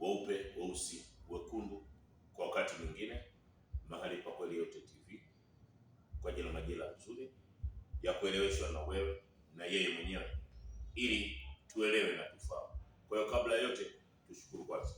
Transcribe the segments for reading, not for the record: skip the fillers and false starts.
Weupe, weusi, wekundu, kwa wakati mwingine mahali pa Kweli Yote TV kwa ajili ya majira nzuri ya kueleweshwa na wewe na yeye mwenyewe ili tuelewe na tufahamu. Kwa hiyo kabla ya yote tushukuru kwanza.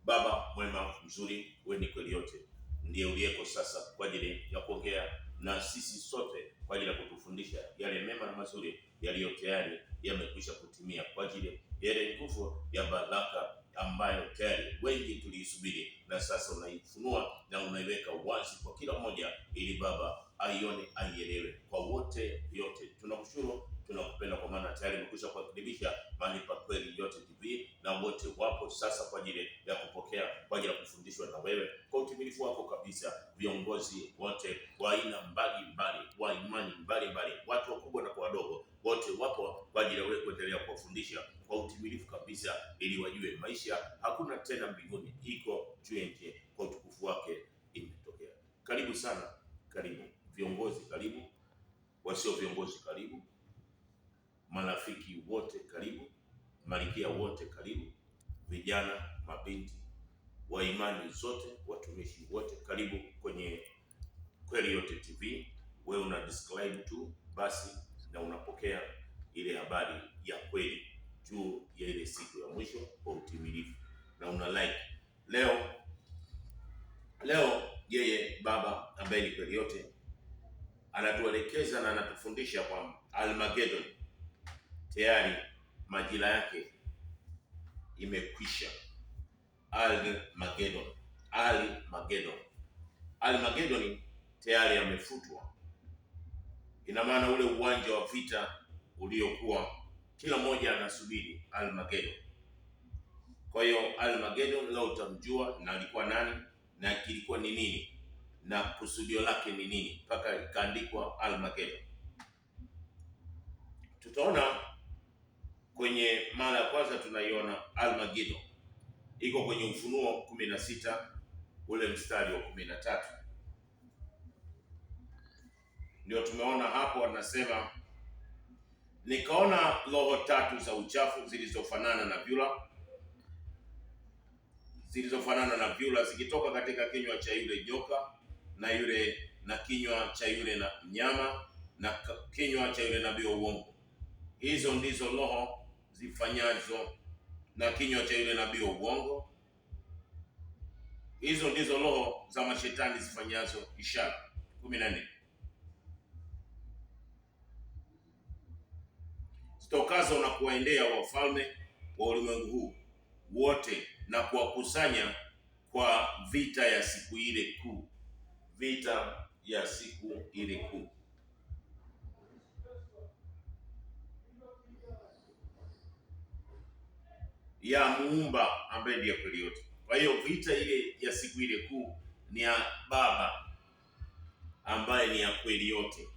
Baba mwema mzuri, wewe ni kweli yote, ndiye uliyeko sasa kwa ajili ya kuongea na sisi sote, kwa ajili ya kutufundisha yale mema na mazuri yaliyo tayari yamekwisha kutimia, kwa ajili ya ile nguvu ya baraka ambayo tayari wengi tuliisubiri na sasa unaifunua na unaiweka wazi kwa kila mmoja, ili Baba aione, aielewe. Kwa wote yote tunakushukuru, tunakupenda kwa maana tayari umekwisha kuwakaribisha mahali pa Kweli Yote TV, na wote wapo sasa kwa ajili ya kupokea, kwa ajili ya kufundishwa na wewe kwa utimilifu wako kabisa. Viongozi wote wa aina mbalimbali, wa imani mbalimbali, watu wakubwa na kwa wadogo, wote wapo kwa ajili ya wewe kuendelea kuwafundisha kwa utimilifu kabisa, ili wajue maisha hakuna tena mbinguni, iko juu ya nchi, kwa utukufu wake imetokea. Karibu sana, karibu viongozi, karibu wasio viongozi, karibu marafiki wote, karibu malikia wote, karibu vijana, mabinti wa imani zote, watumishi wote, karibu kwenye Kweli Yote TV. Wewe una describe tu basi na unapokea ile habari ya kweli juu ya ile siku ya mwisho kwa utimilifu, na una like. Leo leo yeye Baba ambaye ni kweli yote anatuelekeza na anatufundisha kwamba Armageddon tayari majira yake imekwisha. Armageddon, Armageddon, Armageddon tayari amefutwa. Ina maana ule uwanja wa vita uliokuwa kila mmoja anasubiri Armageddon. Kwa hiyo Armageddon leo utamjua na alikuwa nani na kilikuwa ni nini na kusudio lake ni nini mpaka ikaandikwa Armageddon. Tutaona kwenye mara ya kwanza tunaiona Armageddon iko kwenye Ufunuo 16 ule mstari wa 13, ndio tumeona hapo, anasema nikaona roho tatu za uchafu zilizofanana na vyura, zilizofanana na vyura zikitoka katika kinywa cha yule joka na yule na kinywa cha yule na mnyama na kinywa cha yule nabii wa uongo. Hizo ndizo roho zifanyazo na kinywa cha yule nabii wa uongo. Hizo ndizo roho za mashetani zifanyazo ishara. 14 zitokazo na kuwaendea wafalme wa ulimwengu huu wote na kuwakusanya kwa vita ya siku ile kuu, vita ya siku ile kuu. Ya muumba ambaye ndiye kweli yote. Kwa hiyo vita ile ya siku ile kuu ni ya Baba ambaye ni ya kweli yote.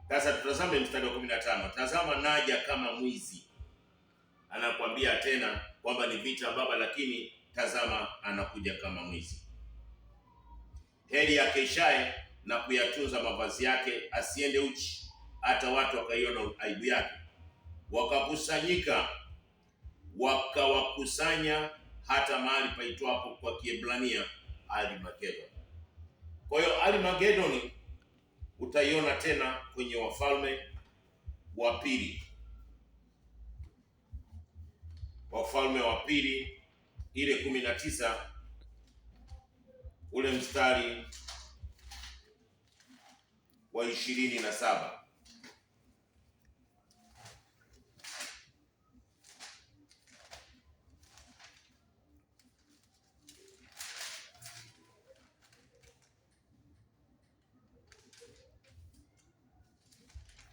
Sasa tutazame mstari wa 15. Tazama naja kama mwizi. Anakuambia tena kwamba ni vita Baba, lakini tazama anakuja kama mwizi. Heri akeshaye na kuyatunza mavazi yake, asiende uchi, hata watu wakaiona aibu yake. Wakakusanyika, wakawakusanya hata mahali paitwapo kwa Kiebrania Armageddon. Kwa hiyo Armageddon utaiona tena kwenye Wafalme wa Pili, Wafalme wa Pili ile 19 ule mstari wa 27.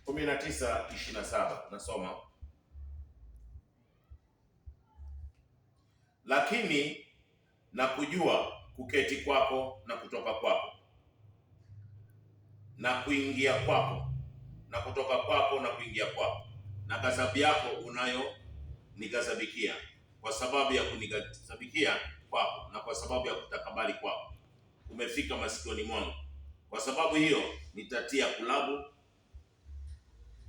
19:27 nasoma, lakini na kujua kuketi kwako na kutoka kwako na kuingia kwako na kutoka kwako na kuingia kwako, na ghadhabu yako unayo nighadhabikia, kwa sababu ya kunighadhabikia kwako na kwa sababu ya kutakabali kwako umefika masikioni mwangu. Kwa sababu hiyo nitatia kulabu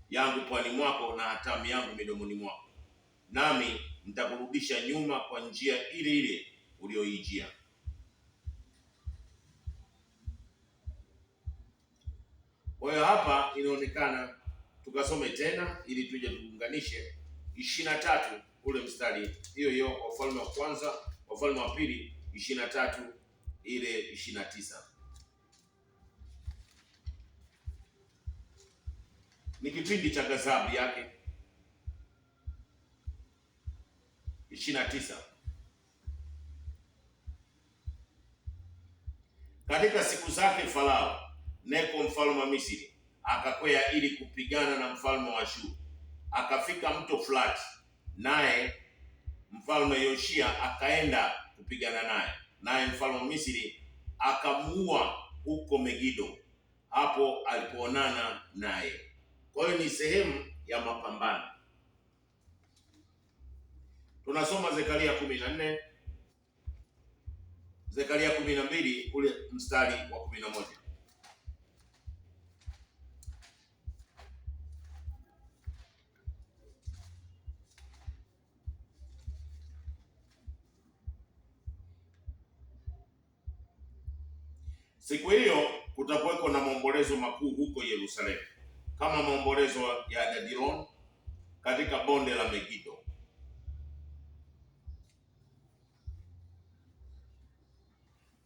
yangu pwani mwako na hatamu yangu midomoni mwako, nami Nitakurudisha nyuma kwa njia ile ile uliyoijia. Kwa hiyo hapa inaonekana, tukasome tena ili tuje tuunganishe 23 ule mstari hiyo hiyo, Wafalme wa Kwanza, Wafalme wa Pili 23 ile 29. Ni kipindi cha ghadhabu yake. 29. Katika siku zake Farao Neko mfalme wa Misri akakwea ili kupigana na mfalme wa Ashuru, akafika mto Frati, naye mfalme Yoshia akaenda kupigana naye, naye mfalme wa Misri akamuua huko Megido, hapo alipoonana naye. Kwa hiyo ni sehemu ya mapambano. Tunasoma Zekaria 14, Zekaria 12 ule mstari wa 11. Siku hiyo kutakuweko na maombolezo makuu huko Yerusalemu, kama maombolezo ya Dadilon katika bonde la Megido.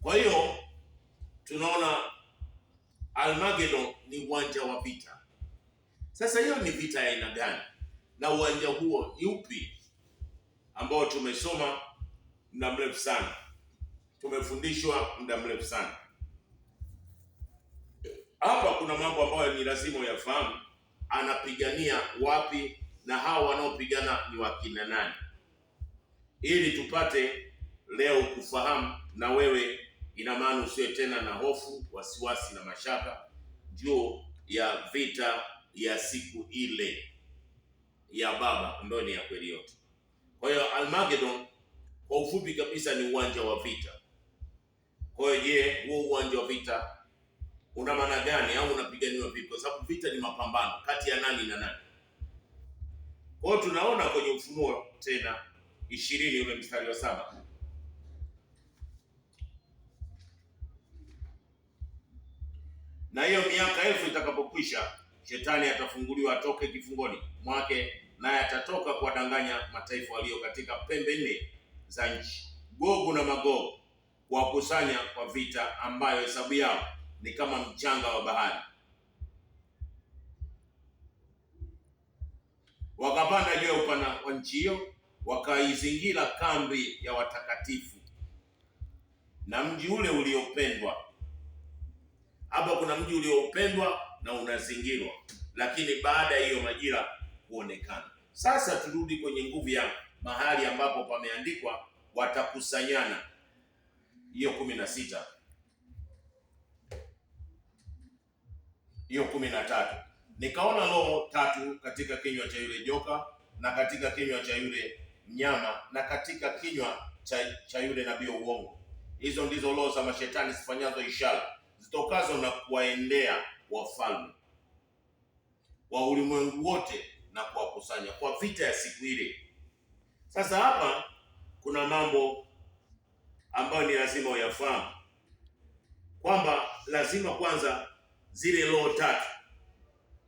Kwa hiyo tunaona Almagedon ni uwanja wa vita. Sasa hiyo ni vita ya aina gani, na uwanja huo ni upi ambao tumesoma muda mrefu sana, tumefundishwa muda mrefu sana. Hapa kuna mambo ambayo ni lazima uyafahamu. Anapigania wapi na hao wanaopigana ni wakina nani, ili tupate leo kufahamu na wewe, ina maana usiwe tena na hofu, wasiwasi na mashaka juu ya vita ya siku ile ya Baba ambayo ni ya kweli yote. Kwa hiyo Almagedon kwa ufupi kabisa ni uwanja wa vita. Kwa hiyo je, huo uwanja wa vita una maana gani au unapiganiwa vipi? Kwa sababu vita ni mapambano kati ya nani na nani. Kwa hiyo tunaona kwenye Ufunuo tena 20 ule mstari wa 7. Na hiyo miaka 1000 itakapokwisha, shetani atafunguliwa atoke kifungoni mwake, naye atatoka kuwadanganya mataifa walio katika pembe nne za nchi, Gogu na Magogu, kuwakusanya kwa vita ambayo hesabu yao ni kama mchanga wa bahari. Wakapanda juu ya upana wa nchi hiyo, wakaizingira kambi ya watakatifu na mji ule uliopendwa. Hapa kuna mji uliopendwa na unazingirwa, lakini baada ya hiyo majira kuonekana. Sasa turudi kwenye nguvu ya mahali ambapo pameandikwa watakusanyana, hiyo 16, hiyo 13. Nikaona roho tatu katika kinywa cha yule joka na katika kinywa cha yule mnyama na katika kinywa cha yule nabii wa uongo. Hizo ndizo roho za mashetani zifanyazo ishara, zitokazo na kuwaendea wafalme wa ulimwengu wote na kuwakusanya kwa vita ya siku ile. Sasa hapa kuna mambo ambayo ni lazima uyafahamu, kwamba lazima kwanza zile roho tatu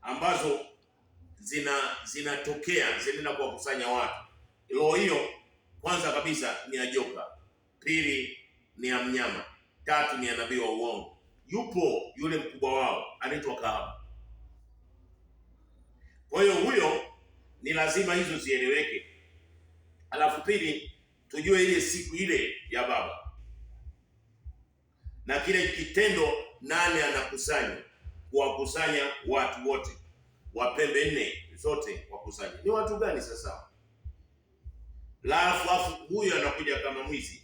ambazo zinatokea zinaenda kuwakusanya watu. Roho hiyo kwanza kabisa ni ya joka, pili ni ya mnyama, tatu ni ya nabii wa uongo. Yupo yule mkubwa wao anaitwa kahaba. Kwa hiyo huyo ni lazima hizo zieleweke. Alafu pili tujue ile siku ile ya Baba na kile kitendo, nani anakusanya, kuwakusanya watu wote wa pembe nne zote wakusanya. Ni watu gani sasa? Alafu huyu anakuja kama mwizi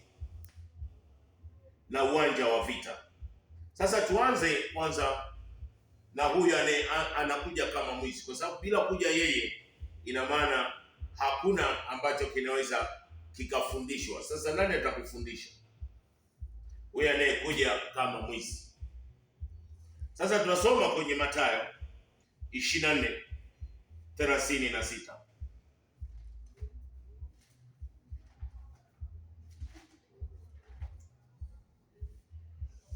na uwanja wa vita. Sasa tuanze kwanza na huyu anakuja kama mwizi, kwa sababu bila kuja yeye, ina maana hakuna ambacho kinaweza kikafundishwa. Sasa nani atakufundisha? Huyu anayekuja kama mwizi. Sasa tunasoma kwenye Mathayo 24:36.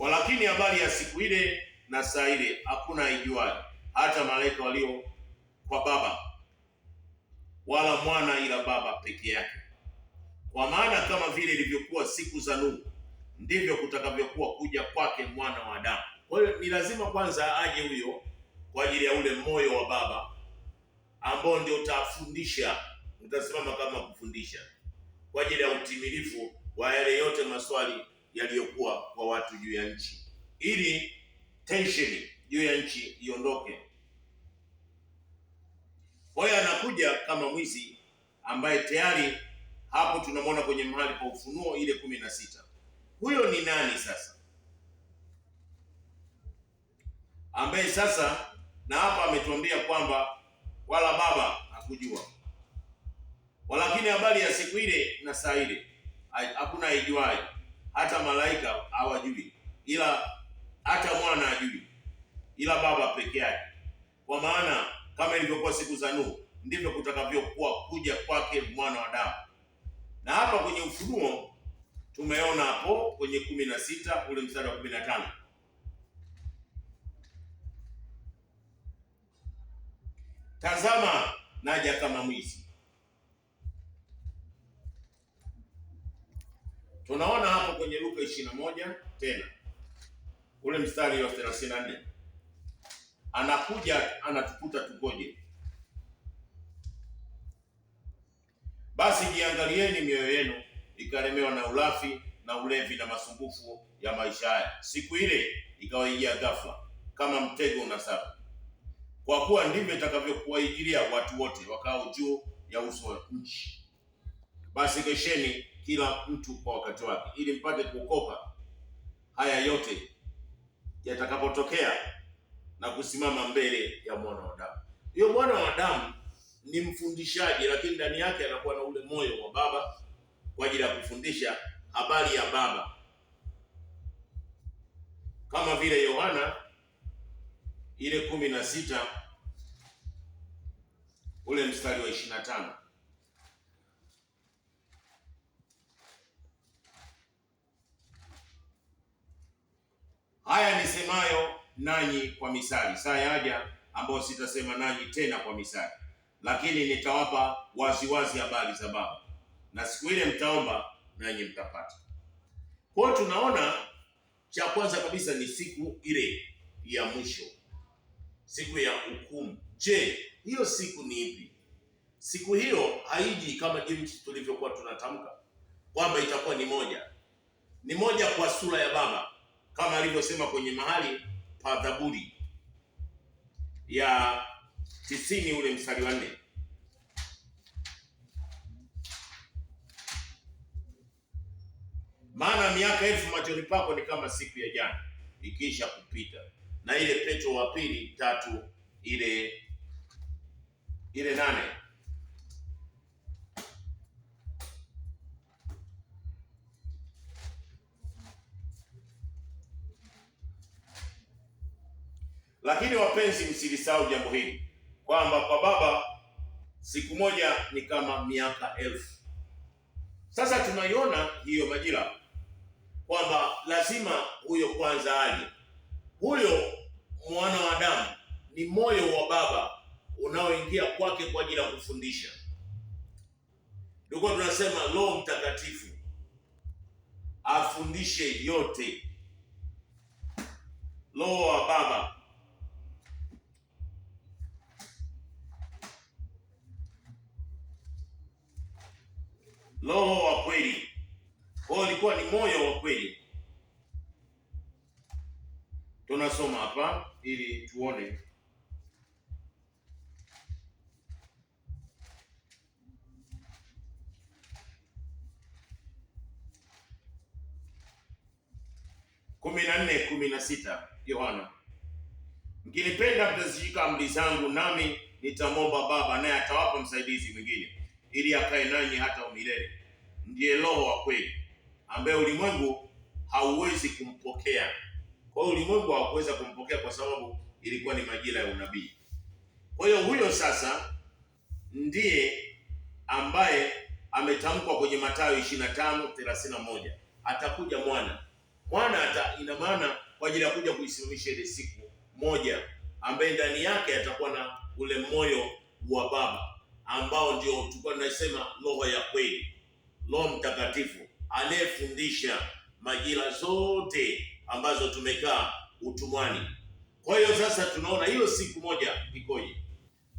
Walakini habari ya siku ile na saa ile hakuna aijuaye, hata malaika walio kwa Baba, wala mwana, ila Baba peke yake. Kwa maana kama vile ilivyokuwa siku za Nuhu, ndivyo kutakavyokuwa kuja kwake Mwana wa Adamu. Kwa hiyo ni lazima kwanza aje huyo kwa ajili ya ule moyo wa Baba ambao ndio utafundisha, utasimama kama kufundisha kwa ajili ya utimilifu wa yale yote maswali yaliyokuwa kwa watu juu ya nchi, ili tension juu ya nchi iondoke. Kwa hiyo anakuja kama mwizi ambaye tayari hapo tunamwona kwenye mahali pa Ufunuo ile 16. Huyo ni nani sasa? Ambaye sasa na hapa ametuambia kwamba wala Baba hakujua, walakini habari ya siku ile na saa ile hakuna aijuaye, hata malaika hawajui, ila hata mwana hajui, ila Baba peke yake. Kwa maana kama ilivyokuwa siku za Nuhu, ndivyo kutakavyokuwa kuja kwake Mwana wa Adamu. Na hapa kwenye Ufunuo tumeona hapo kwenye 16 ule mstari wa 15. Tazama naja kama mwizi. Tunaona hapo kwenye Luka 21 tena ule mstari wa 34, anakuja anatukuta tukoje. Basi jiangalieni mioyo yenu ikalemewa na ulafi na ulevi na masumbufu ya maisha haya, siku ile ikawaijia ghafla kama mtego unasaba. Kwa kuwa ndivyo itakavyokuwaijilia watu wote wakao juu ya uso wa nchi. Basi kesheni kila mtu kwa wakati wake, ili mpate kuokoka haya yote yatakapotokea na kusimama mbele ya Mwana wa Adamu. Hiyo Mwana wa Adamu ni mfundishaji, lakini ndani yake anakuwa na ule moyo wa Baba kwa ajili ya kufundisha habari ya Baba, kama vile Yohana ile 16 ule mstari wa 25. Haya nisemayo nanyi kwa misali, saa yaja ambayo sitasema nanyi tena kwa misali, lakini nitawapa waziwazi habari za Baba, na siku ile mtaomba nanyi mtapata. Kwa hiyo tunaona cha kwanza kabisa ni siku ile ya mwisho, siku ya hukumu. Je, hiyo siku ni ipi? Siku hiyo haiji kama jinsi tulivyokuwa tunatamka kwamba itakuwa ni moja, ni moja kwa sura ya Baba kama alivyosema kwenye mahali pa Zaburi ya 90 ule mstari wa 4. Maana miaka 1000 machoni pako ni kama siku ya jana ikiisha kupita. Na ile Petro wa pili 3 ile 8. Lakini wapenzi, msilisahau jambo hili kwamba kwa Baba siku moja ni kama miaka 1000. Sasa tunaiona hiyo majira kwamba lazima huyo kwanza aje. Huyo Mwana wa Adamu ni moyo wa Baba unaoingia kwake kwa ajili ya kufundisha. Ndio tunasema Roho Mtakatifu afundishe yote. Roho wa Baba Roho wa kweli. Kwa hiyo ilikuwa ni moyo wa kweli. Tunasoma hapa ili tuone 14:16 Yohana, mkinipenda mtazishika amri zangu, nami nitamwomba Baba, naye atawapa msaidizi mwingine, ili akae nanyi hata umilele. Ndiye Roho wa kweli, ambaye ulimwengu hauwezi kumpokea. Kwa hiyo ulimwengu hawakuweza kumpokea kwa sababu ilikuwa ni majira ya unabii. Kwa hiyo huyo sasa ndiye ambaye ametamkwa kwenye Mathayo 25:31, atakuja mwana. Mwana ata, ina maana kwa ajili ya kuja kuisimamisha ile siku moja ambaye ndani yake atakuwa na ule moyo wa Baba ambao ndio tulikuwa tunasema roho ya kweli, Roho Mtakatifu anayefundisha majira zote ambazo tumekaa utumwani. Kwa hiyo sasa tunaona hiyo siku moja ikoje?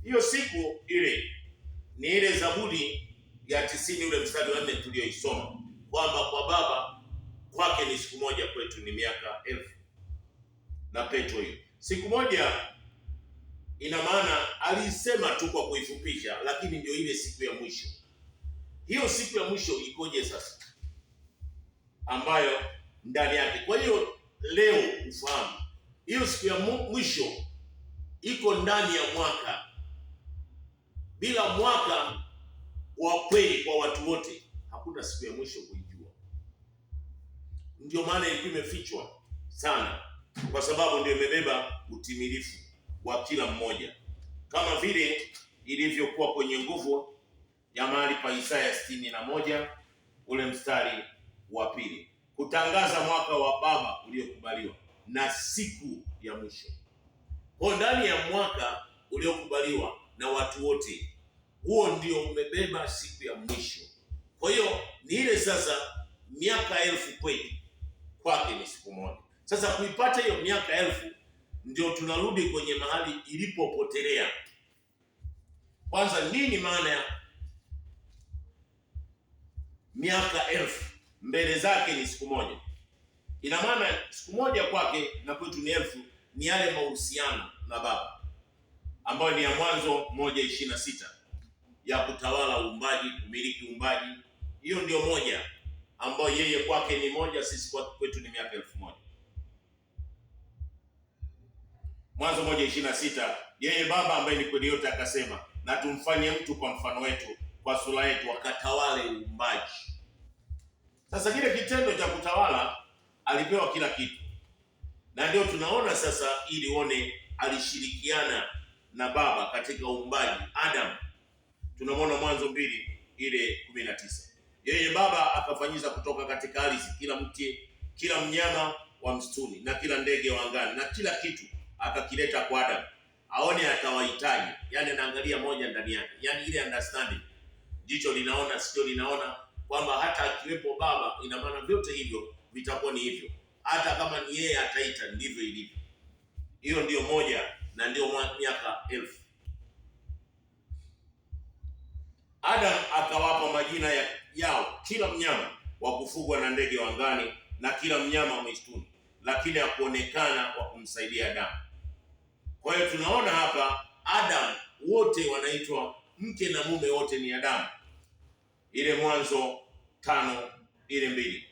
Hiyo siku ile ni ile Zaburi ya 90 ule mstari wa 4 tuliyoisoma kwamba kwa Baba kwake ni siku moja, kwetu ni miaka 1000. Na Petro hiyo siku moja ina maana alisema tu kwa kuifupisha, lakini ndio ile siku ya mwisho. Hiyo siku ya mwisho ikoje sasa, ambayo ndani yake. Kwa hiyo leo ufahamu hiyo siku ya mwisho iko ndani ya mwaka. Bila mwaka wa kweli kwa watu wote, hakuna siku ya mwisho kuijua. Ndio maana ilikuwa imefichwa sana, kwa sababu ndio imebeba utimilifu wa kila mmoja, kama vile ilivyokuwa kwenye nguvu ya mahali pa Isaya 61 ule mstari wa 2, kutangaza mwaka wa Baba uliokubaliwa na siku ya mwisho. Kwa ndani ya mwaka uliokubaliwa na watu wote, huo ndio umebeba siku ya mwisho. Kwa hiyo ni ile sasa miaka 1000 kwetu, kwake ni siku moja. Sasa kuipata hiyo miaka 1000 ndio tunarudi kwenye mahali ilipopotelea. Kwanza, nini maana ya miaka 1000? Mbele zake ni siku moja. Ina maana siku moja kwake na kwetu ni 1000, ni yale mahusiano na Baba ambayo ni ya Mwanzo 1:26 ya kutawala uumbaji, kumiliki uumbaji. Hiyo ndio moja ambayo yeye kwake ni moja, sisi kwetu ni miaka 1000. Mwanzo 1:26, yeye Baba ambaye ni kweli yote akasema, na tumfanye mtu kwa mfano wetu, kwa sura yetu, akatawale uumbaji. Sasa kile kitendo cha kutawala, alipewa kila kitu, na ndio tunaona sasa, ili uone alishirikiana na Baba katika uumbaji. Adam tunamwona Mwanzo 2:19, yeye Baba akafanyiza kutoka katika ardhi kila mti, kila mnyama wa msituni na kila ndege wa angani na kila kitu, akakileta kwa Adam aone atawahitaji. Yani anaangalia moja ndani yake, yani ile understanding, jicho linaona, sikio linaona, kwamba hata akiwepo Baba, ina maana vyote hivyo vitakuwa ni hivyo, hata kama ni yeye ataita, ndivyo ilivyo. Hiyo ndiyo moja na ndiyo miaka 1000. Adam akawapa majina yao kila mnyama wa kufugwa na ndege wa angani na kila mnyama wa msituni, lakini hakuonekana wa kumsaidia Adam. Kwa hiyo tunaona hapa Adam wote wanaitwa mke na mume, wote ni Adam. Ile Mwanzo 5:2,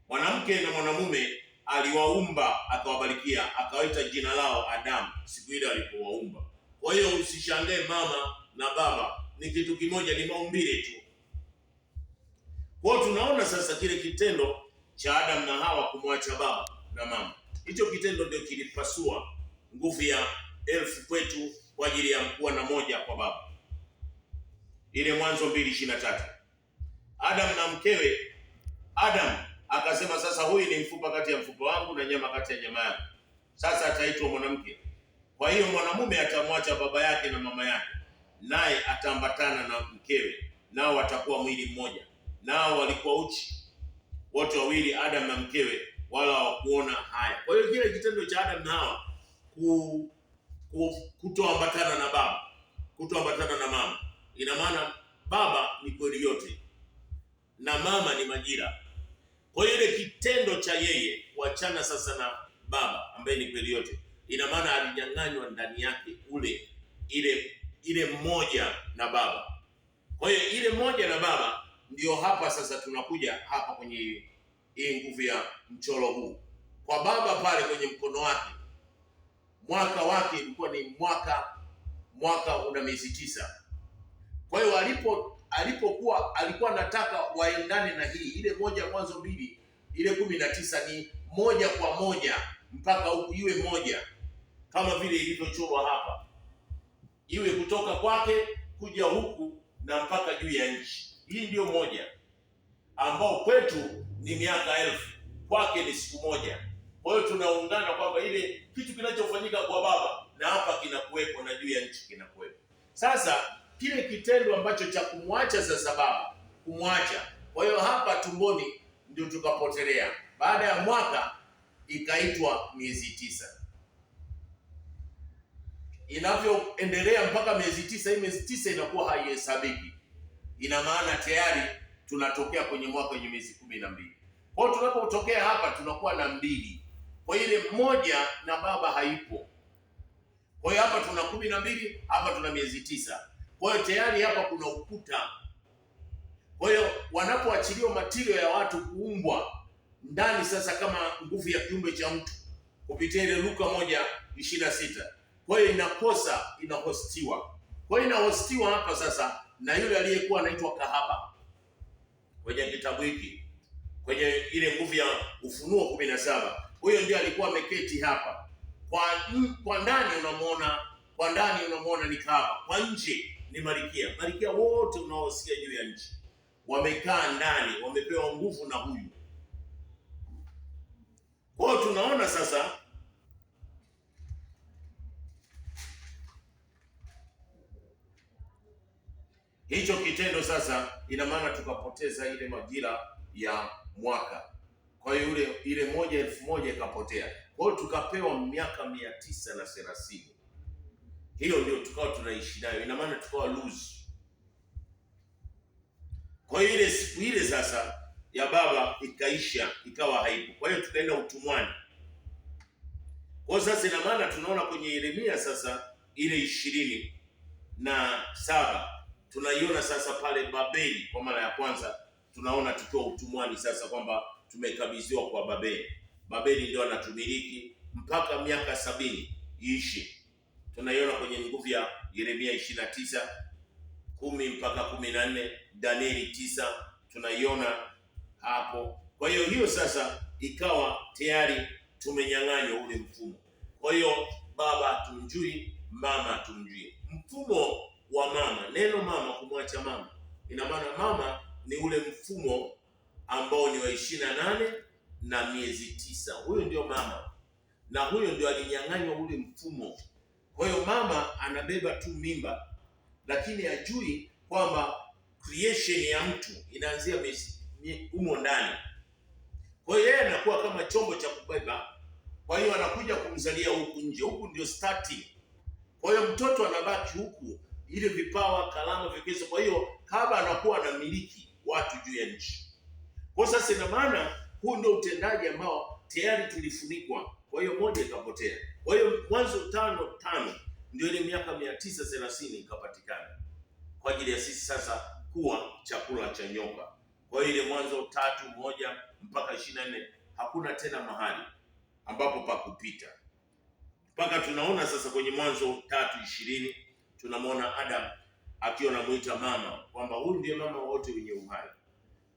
mwanamke na mwanamume aliwaumba akawabarikia, akawaita jina lao Adam siku ile alipowaumba. Kwa hiyo usishangae mama na baba ni kitu kimoja, ni maumbile tu. Kwa hiyo tunaona sasa kile kitendo cha Adam na Hawa kumwacha baba na mama, hicho kitendo ndio kilipasua nguvu ya 1000 kwetu kwa ajili ya kuwa na moja kwa Baba. Ile Mwanzo 2:23, Adam na mkewe, Adam akasema sasa huyu ni mfupa kati ya mfupa wangu na nyama kati ya nyama yangu, sasa ataitwa mwanamke. Kwa hiyo mwanamume atamwacha baba yake na mama yake, naye ataambatana na mkewe, nao watakuwa mwili mmoja. Nao walikuwa uchi wote wawili, Adam na mkewe, wala hawakuona haya. Kwa hiyo kile kitendo cha Adam na Hawa kutoambatana na baba, kutoambatana na mama, ina maana baba ni kweli yote na mama ni majira. Kwa hiyo ile kitendo cha yeye kuachana sasa na baba ambaye ni kweli yote, ina maana alinyang'anywa ndani yake ule ile moja na baba. Kwa hiyo ile moja na baba ndio hapa sasa tunakuja hapa kwenye hii nguvu ya mchoro huu. Kwa baba pale kwenye mkono wake, mwaka wake ilikuwa ni mwaka una miezi 9. Kwa hiyo alipokuwa alikuwa anataka waendane na hii ile moja Mwanzo 2:19 ni moja kwa moja mpaka huku iwe moja kama vile ilivyochorwa hapa, iwe kutoka kwake kuja huku na mpaka juu ya nchi. Hii ndiyo moja ambao kwetu ni miaka 1000. Kwake ni siku moja. Kwa hiyo tunaungana kwamba ile kitu kinachofanyika kwa Baba na hapa kinakuwepo na juu ya nchi kinakuwepo. Sasa kile kitendo ambacho cha kumwacha sasa Baba, kumwacha. Kwa hiyo hapa tumboni ndio tukapotelea. Baada ya mwaka ikaitwa miezi 9. Inavyoendelea mpaka miezi 9, hii miezi 9 inakuwa haihesabiki. Ina maana tayari tunatokea kwenye mwaka wenye miezi 12. Kwa hiyo tunapotokea hapa tunakuwa na 2. Kwa hiyo ile moja na Baba haipo. Kwa hiyo hapa tuna 12, hapa tuna miezi 9. Kwa hiyo tayari hapa kuna ukuta. Kwa hiyo wanapoachiliwa matirio ya watu kuumbwa ndani sasa kama nguvu ya kiumbe cha mtu kupitia ile Luka 1:26. Kwa hiyo inakosa, inahostiwa. Kwa hiyo inahostiwa hapa sasa na yule aliyekuwa anaitwa kahaba kwenye kitabu hiki, kwenye ile nguvu ya Ufunuo 17. Huyo ndiye alikuwa ameketi hapa. Kwa ndani unamuona, kwa ndani unamuona ni kahaba, kwa nje ni malkia. Malkia wote unaosikia juu ya nchi wamekaa ndani, wamepewa nguvu na huyu. Kwa hiyo tunaona sasa hicho kitendo sasa, ina maana tukapoteza ile majira ya mwaka. Kwa hiyo ile 1,000 ikapotea. Kwa hiyo tukapewa miaka 930. Hiyo ndio tukawa tunaishi nayo, ina maana tukawa lose. Kwa hiyo ile siku ile sasa ya Baba ikaisha, ikawa haipo. Kwa hiyo tukaenda utumwani. Kwa hiyo sasa ina maana tunaona kwenye Yeremia sasa ile 27 tunaiona sasa pale Babeli kwa mara ya kwanza, tunaona tukiwa utumwani sasa kwamba tumekabidhiwa kwa Babeli. Babeli ndio anatumiliki mpaka miaka 70 iishi. Tunaiona kwenye nguvu ya Yeremia 29:10 mpaka 14, Danieli 9 tunaiona hapo. Kwa hiyo hiyo sasa ikawa tayari tumenyang'anywa ule mfumo. Kwa hiyo baba tumjui, mama tumjui. Mfumo wa mama, neno mama, kumwacha mama, ina maana mama ni ule mfumo ambao ni wa 28 na miezi 9. Huyo ndio mama, na huyo ndio alinyang'anywa ule mfumo. Kwa hiyo mama anabeba tu mimba, lakini hajui kwamba creation ya mtu inaanzia humo ndani. Kwa hiyo yeye anakuwa kama chombo cha kubeba. Kwa hiyo anakuja kumzalia huku nje, huku ndio starting. Kwa hiyo mtoto anabaki huku, ile vipawa, kalama, vigezo. Kwa hiyo kama anakuwa anamiliki watu juu ya nchi. Kwa sasa ina maana huu ndio utendaji ambao tayari tulifunikwa. Kwa hiyo moja ikapotea. Kwa hiyo Mwanzo 5:5 ndio ile miaka 930 ikapatikana kwa ajili ya sisi sasa kuwa chakula cha nyoka. Kwa hiyo ile Mwanzo 3:1 mpaka 24 hakuna tena mahali ambapo pa kupita. Mpaka tunaona sasa kwenye Mwanzo 3:20 tunamwona Adam akiwa anamuita mama kwamba huyu ndiye mama wote wenye uhai.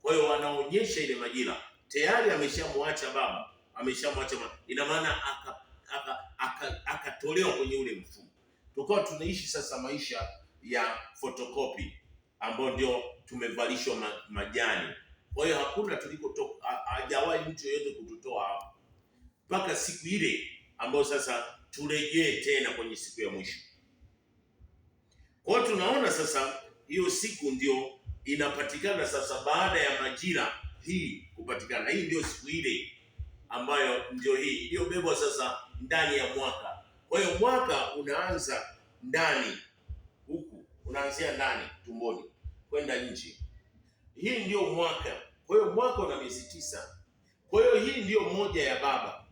Kwa hiyo wanaonyesha ile majira tayari ameshamwacha baba, ameshamwacha mama. Ina maana akatolewa kwenye ule mfumo. Tukawa tunaishi sasa maisha ya photocopy ambao ndio tumevalishwa majani. Kwa hiyo hakuna tulikotoka, hajawahi mtu yeyote kututoa hapo mpaka siku ile ambayo sasa turejee tena kwenye siku ya mwisho. Kwa hiyo tunaona sasa hiyo siku ndio inapatikana sasa baada ya majira hii kupatikana. Hii ndio siku ile ambayo ndio hii iliyobebwa sasa ndani ya mwaka. Kwa hiyo mwaka unaanza ndani huku, unaanzia ndani tumboni kwenda nje. Hii ndio mwaka. Kwa hiyo mwaka una miezi 9. Kwa hiyo hii ndio moja ya baba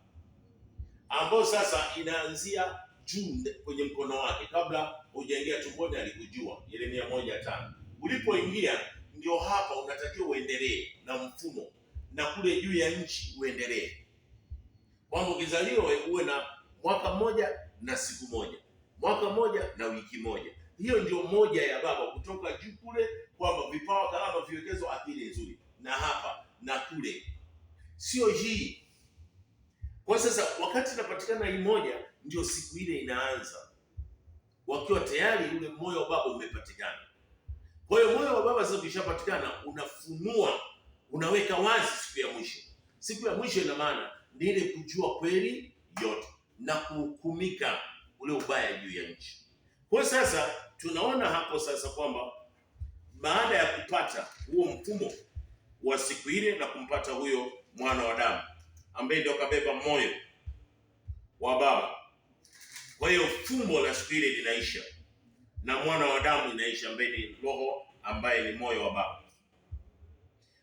ambayo sasa inaanzia juu kwenye mkono wake. Kabla hujaingia tumboni alikujua, Yeremia 1:5. Ulipoingia ndio hapa unatakiwa uendelee na mfumo, na kule juu ya nchi uendelee. Kwamba ukizaliwa uwe na mwaka mmoja na siku moja, mwaka mmoja na wiki moja. Hiyo ndio moja ya baba kutoka juu kule, kwamba vipawa, karama, viwekezo, akili nzuri, na hapa na kule, sio hii. Kwa sasa wakati inapatikana hii moja, ndio siku ile inaanza, wakiwa tayari ule moyo wa baba umepatikana. Kwa hiyo moyo wa baba sasa ukishapatikana, unafunua, unaweka wazi siku ya mwisho. Siku Siku ya mwisho ina maana ni ile kujua kweli yote na kuhukumika ule ubaya juu ya nchi. Kwa sasa tunaona hapo sasa kwamba baada ya kupata huo mfumo wa siku ile na kumpata huyo mwana wa damu ambaye ndio kabeba moyo wa Baba. Kwa hiyo fumbo la siku ile linaisha na mwana wa damu inaisha, ambaye ni Roho, ambaye ni moyo wa Baba.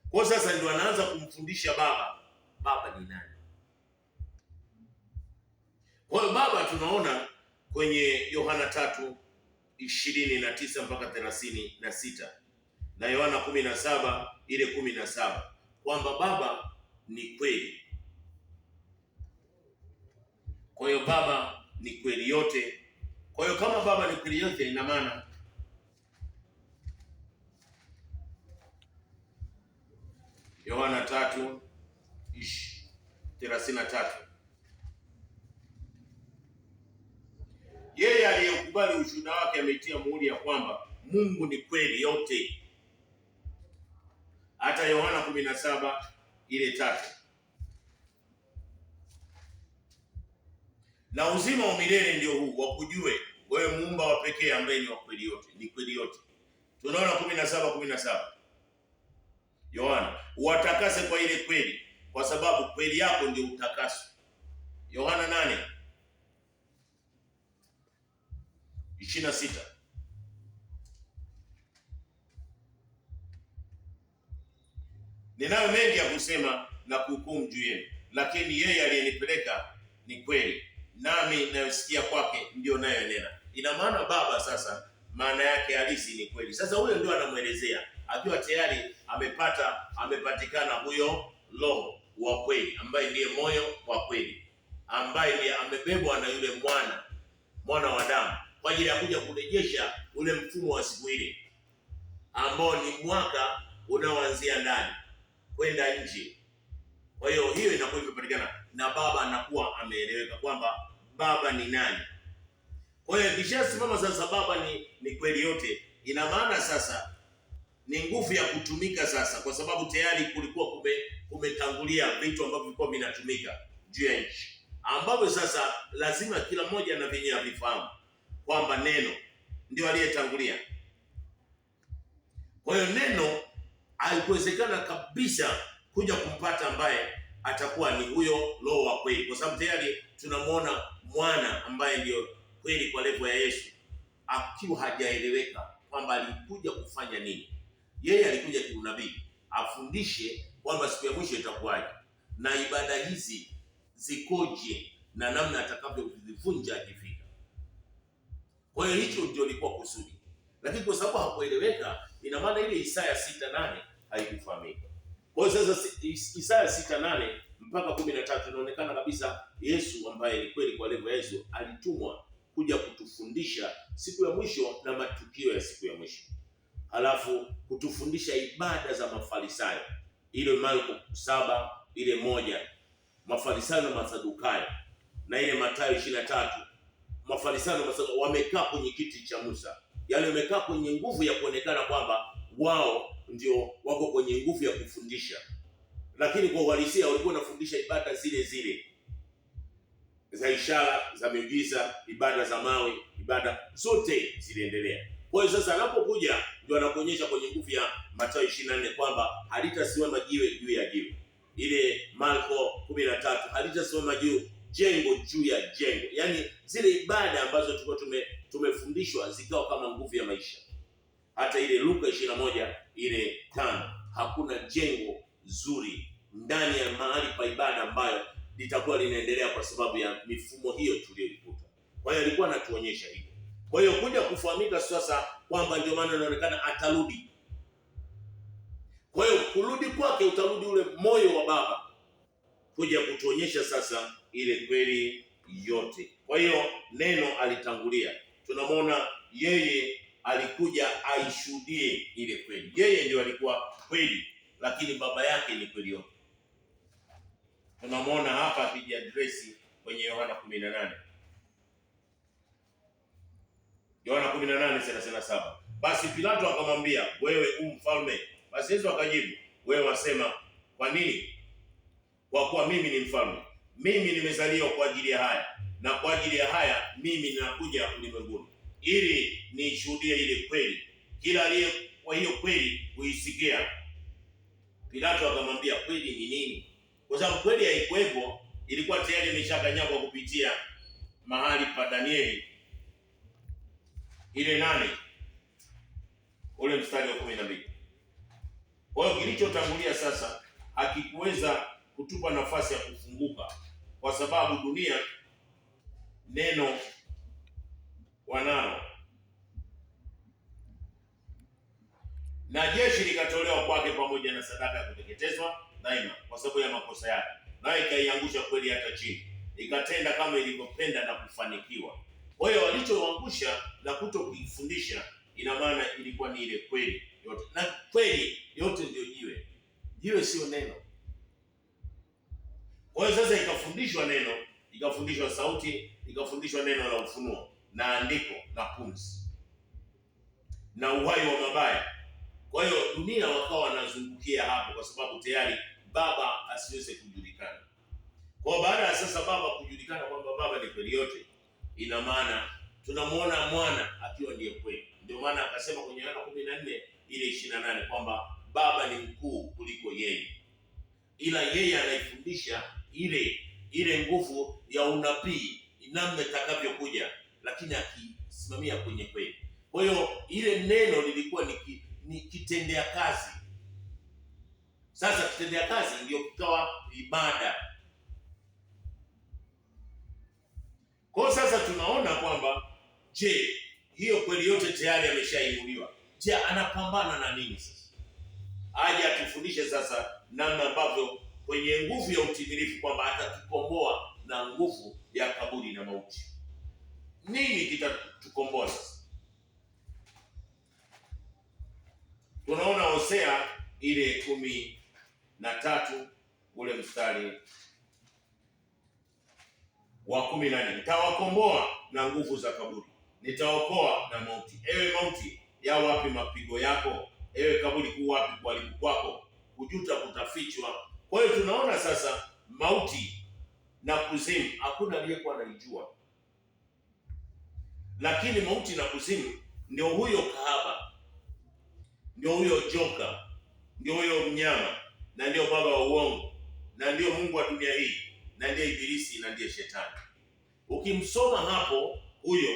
Kwa sasa ndio anaanza kumfundisha Baba, Baba ni nani? Kwa hiyo Baba tunaona kwenye Yohana 3:29 mpaka 36 na Yohana 17 ile 17 kwamba Baba ni kweli. Kwa hiyo Baba ni kweli yote. Kwa hiyo kama Baba ni kweli yote, ina maana Yohana 3:33 yeye aliyekubali ushuhuda wake ameitia muhuri ya kwamba Mungu ni kweli yote. Hata Yohana 17 ile 3, na uzima wa milele ndio huu, wakujue wewe muumba wa pekee ambaye ni wa kweli yote, ni kweli yote. Tunaona 17:17 Yohana, watakase kwa ile kweli, kwa sababu kweli yako ndio utakaso. Yohana 8:26 ninayo mengi ya kusema na kuhukumu juu yenu, lakini yeye aliyenipeleka ni kweli, nami nayosikia kwake ndiyo nayonena. Ina maana Baba sasa maana yake halisi ni kweli. Sasa huyo ndio anamwelezea akiwa tayari amepatikana huyo Roho wa kweli ambaye ndiye moyo wa kweli, ambaye ndiye amebebwa na yule mwana wa damu kwa ajili ya kuja kurejesha ule mfumo wa siku ile ambao ni mwaka unaoanzia ndani kwenda nje. Kwa hiyo hiyo inakuwa imepatikana na Baba anakuwa ameeleweka kwamba Baba ni nani. Kwa hiyo ikishasimama sasa Baba ni kweli yote, ina maana sasa ni nguvu ya kutumika sasa, kwa sababu tayari kulikuwa kumetangulia vitu ambavyo vilikuwa vinatumika juu ya nchi, ambavyo sasa lazima kila mmoja na vyenyewe avifahamu kwamba neno ndio aliyetangulia. Kwa hiyo neno haikuwezekana kabisa kuja kumpata ambaye atakuwa ni huyo Roho wa kweli, kwa sababu tayari tunamwona mwana ambaye ndiyo kweli kwa levo ya Yesu akiwa hajaeleweka kwamba alikuja kufanya nini. Yeye alikuja kiunabii afundishe kwamba siku ya mwisho itakuwaje na ibada hizi zikoje na namna atakavyozivunja akifika. Kwa hiyo hicho ndio ilikuwa kusudi, lakini kwa sababu hakueleweka, ina maana ile Isaya 6:8 haikufahamika. Kwa hiyo sasa Isaya 6:8 mpaka 13 inaonekana kabisa Yesu ambaye ni kweli kwa level ya Yesu alitumwa kuja kutufundisha siku ya mwisho na matukio ya siku ya mwisho, halafu kutufundisha ibada za Mafarisayo, ile Marko 7:1, Mafarisayo na Masadukayo, na ile Mathayo 23, Mafarisayo na Masadukayo wamekaa kwenye kiti cha Musa, yaani wamekaa kwenye nguvu ya kuonekana kwamba wao ndio wako kwenye nguvu ya kufundisha, lakini kwa uhalisia walikuwa wanafundisha ibada zile zile za ishara, za miujiza, ibada za mawe, ibada zote ziliendelea. Kwa hiyo sasa anapokuja ndio anakuonyesha kwenye nguvu ya Mathayo 24 kwamba halitasimama jiwe juu ya jiwe, ile Marko 13 halitasimama juu jengo juu ya jengo, yaani zile ibada ambazo tulikuwa tumefundishwa zikawa kama nguvu ya maisha. Hata ile Luka 21 ile 5, hakuna jengo zuri ndani ya mahali pa ibada ambayo litakuwa linaendelea kwa sababu ya mifumo hiyo tuliyoikuta. Kwa hiyo alikuwa anatuonyesha hivyo. Kwa hiyo kuja kufahamika sasa kwamba ndio maana inaonekana atarudi. Kwa hiyo kurudi kwake utarudi ule moyo wa Baba kuja kutuonyesha sasa ile kweli yote. Kwa hiyo neno alitangulia, tunamwona yeye alikuja aishuhudie ile kweli. Yeye ndio alikuwa kweli, lakini baba yake ni kweli yote. Tunamwona hapa akijiadresi kwenye Yohana 18. Yohana 18:37. Basi Pilato akamwambia, wewe u mfalme? Basi Yesu akajibu, wewe wasema kwa nini? Kwa kuwa mimi ni mfalme, mimi nimezaliwa kwa ajili ya haya, na kwa ajili ya haya mimi ninakuja ulimwenguni, ili niishuhudie ile kweli. Kila aliye kwa hiyo kweli huisikia. Pilato akamwambia, kweli ni nini? Kwa sababu kweli haikuwepo, ilikuwa tayari imeshakanyagwa kupitia mahali pa Danieli ile 8 ule mstari wa 12. Kwa hiyo kilichotangulia sasa hakikuweza kutupa nafasi ya kufunguka, kwa sababu dunia neno wanalo, na jeshi likatolewa kwake pamoja na sadaka ya kuteketezwa daima kwa sababu ya makosa yake, nayo ikaiangusha kweli hata chini, ikatenda kama ilivyopenda na kufanikiwa. Kwa hiyo walichoangusha na kutokifundisha, ina maana ilikuwa ni ile kweli yote, na kweli yote ndio jiwe. Jiwe sio neno. Kwa hiyo sasa ikafundishwa neno, ikafundishwa sauti, ikafundishwa neno la ufunuo na andiko na pumzi na uhai wa mabaya. Kwa hiyo dunia wakawa wanazungukia hapo, kwa sababu tayari Baba asiweze kujulikana. Kwa baada ya sasa Baba kujulikana kwamba Baba ni kweli yote, ina maana tunamuona Mwana akiwa ndiye kweli. Ndio maana akasema kwenye Yohana 14 ile 28 kwamba Baba ni mkuu kuliko yeye, ila yeye anaifundisha ile ile nguvu ya unabii namna itakavyokuja, lakini akisimamia kwenye kweli. Kwa hiyo ile neno lilikuwa ni kitendea kazi. Sasa kitendea kazi ndio kikawa ibada. Kwa sasa tunaona kwamba je, hiyo kweli yote tayari ameshainuliwa. Je, anapambana na nini sasa? Aje atufundishe sasa namna ambavyo kwenye nguvu ya utimilifu kwamba atatukomboa na nguvu ya kaburi na mauti. Nini kitatukomboa sasa? Tunaona Hosea ile 13 ule mstari wa 14, nitawakomboa na nguvu za kaburi, nitaokoa na mauti. Ewe mauti, ya wapi mapigo yako? Ewe kaburi, ku wapi kuharibu kwako? Kujuta kutafichwa. Kwa hiyo tunaona sasa mauti na kuzimu hakuna aliyekuwa anaijua, lakini mauti na kuzimu ndio huyo kahaba, ndio huyo joka, ndio huyo mnyama, na ndio baba wa uongo, na ndio mungu wa dunia hii, na ndiye Ibilisi, na ndiye Shetani. Ukimsoma hapo, huyo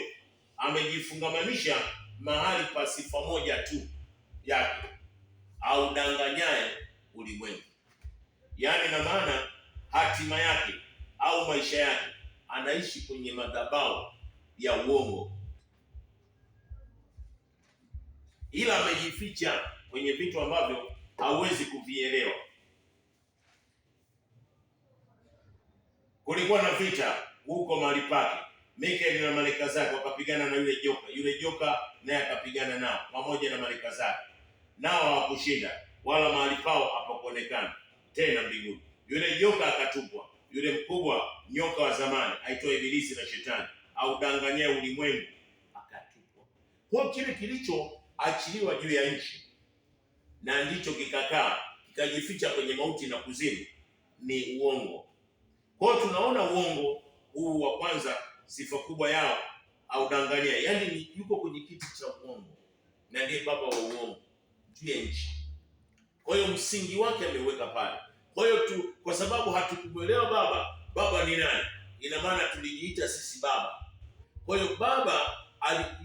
amejifungamanisha mahali pa sifa moja tu yake, audanganyaye ulimwengu. Yaani na maana hatima yake au maisha yake anaishi kwenye madhabahu ya uongo, ila amejificha kwenye vitu ambavyo hauwezi kuvielewa. Kulikuwa na vita huko mahali pake, Mikaeli na malaika zake wakapigana na yule joka. Yule joka naye akapigana nao pamoja na malaika zake, nao hawakushinda, wala mahali pao hapakuonekana tena mbinguni. Yule joka akatupwa, yule mkubwa nyoka wa zamani aitwa Ibilisi na Shetani, audanganyaye ulimwengu, akatupwa. Kwa kile kilichoachiliwa juu ya nchi na ndicho kikakaa kikajificha kwenye mauti na kuzimu ni uongo. Kwa hiyo tunaona uongo huu wa kwanza, sifa kubwa yao audanganya, yaani yuko kwenye kiti cha uongo na ndiye baba wa uongo juu ya nchi. Kwa hiyo msingi wake ameuweka pale. Kwa hiyo tu, kwa sababu hatukumuelewa baba, baba ni nani? Ina maana tulijiita sisi baba. Kwa hiyo baba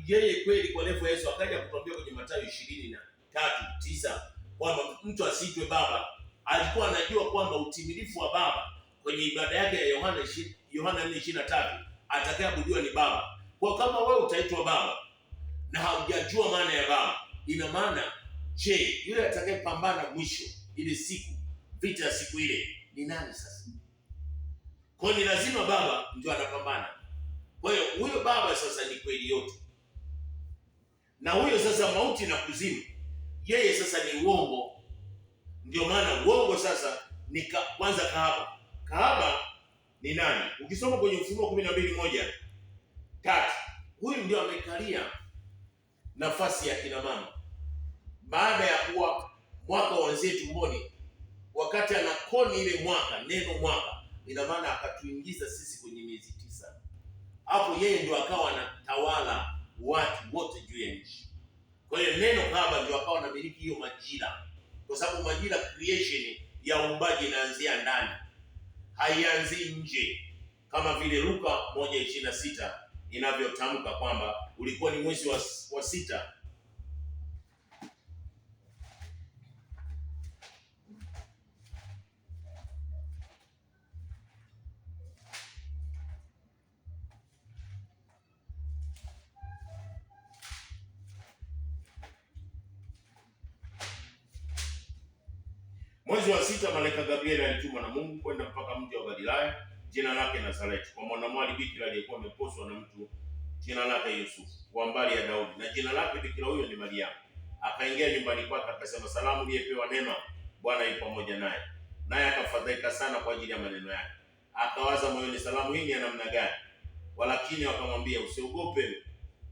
yeye kweli kwa level ya Yesu akaja kutuambia kwenye Mathayo 23:9 kwamba mtu asiitwe baba. Alikuwa anajua kwamba utimilifu wa baba kwenye ibada yake ya Yohana 4:23 atakayeabudiwa ni baba. Kwa kama wewe utaitwa baba na haujajua maana ya baba, ina maana je, yule atakayepambana mwisho ile siku, vita ya siku ile ni nani sasa? Kwa hiyo ni lazima baba ndio anapambana. Kwa hiyo huyo baba sasa ni kweli yote, na huyo sasa mauti na kuzimu, yeye sasa ni uongo. Ndio maana uongo sasa ni kwanza kahaba. Kahaba ni nani? Ukisoma kwenye Ufunuo 12:1-3, huyu ndio amekalia nafasi ya kina mama baada ya kuwa mwaka uanzie tumboni, Wakati anakoni ile mwaka, neno mwaka, ina maana akatuingiza sisi kwenye miezi 9. Hapo yeye ndio akawa anatawala watu wote juu ya nchi. Kwa hiyo neno kahaba ndio akawa anamiliki hiyo majira, kwa sababu majira creation ya uumbaji inaanzia ndani, haianzii nje, kama vile Luka 1:26 inavyotamka kwamba ulikuwa ni mwezi wa sita. Mwezi wa sita malaika Gabrieli alitumwa na Mungu kwenda mpaka mji wa Galilaya, jina lake Nazareti, kwa mwanamwali bikira aliyekuwa ameposwa na mtu jina lake Yusufu, wa mbari ya Daudi, na jina lake bikira huyo ni Mariamu. Akaingia nyumbani kwake akasema, salamu uliyepewa neema, Bwana yu pamoja naye. Naye akafadhaika sana kwa ajili ya maneno yake, akawaza moyoni, salamu hii ni ya namna gani? Walakini wakamwambia, usiogope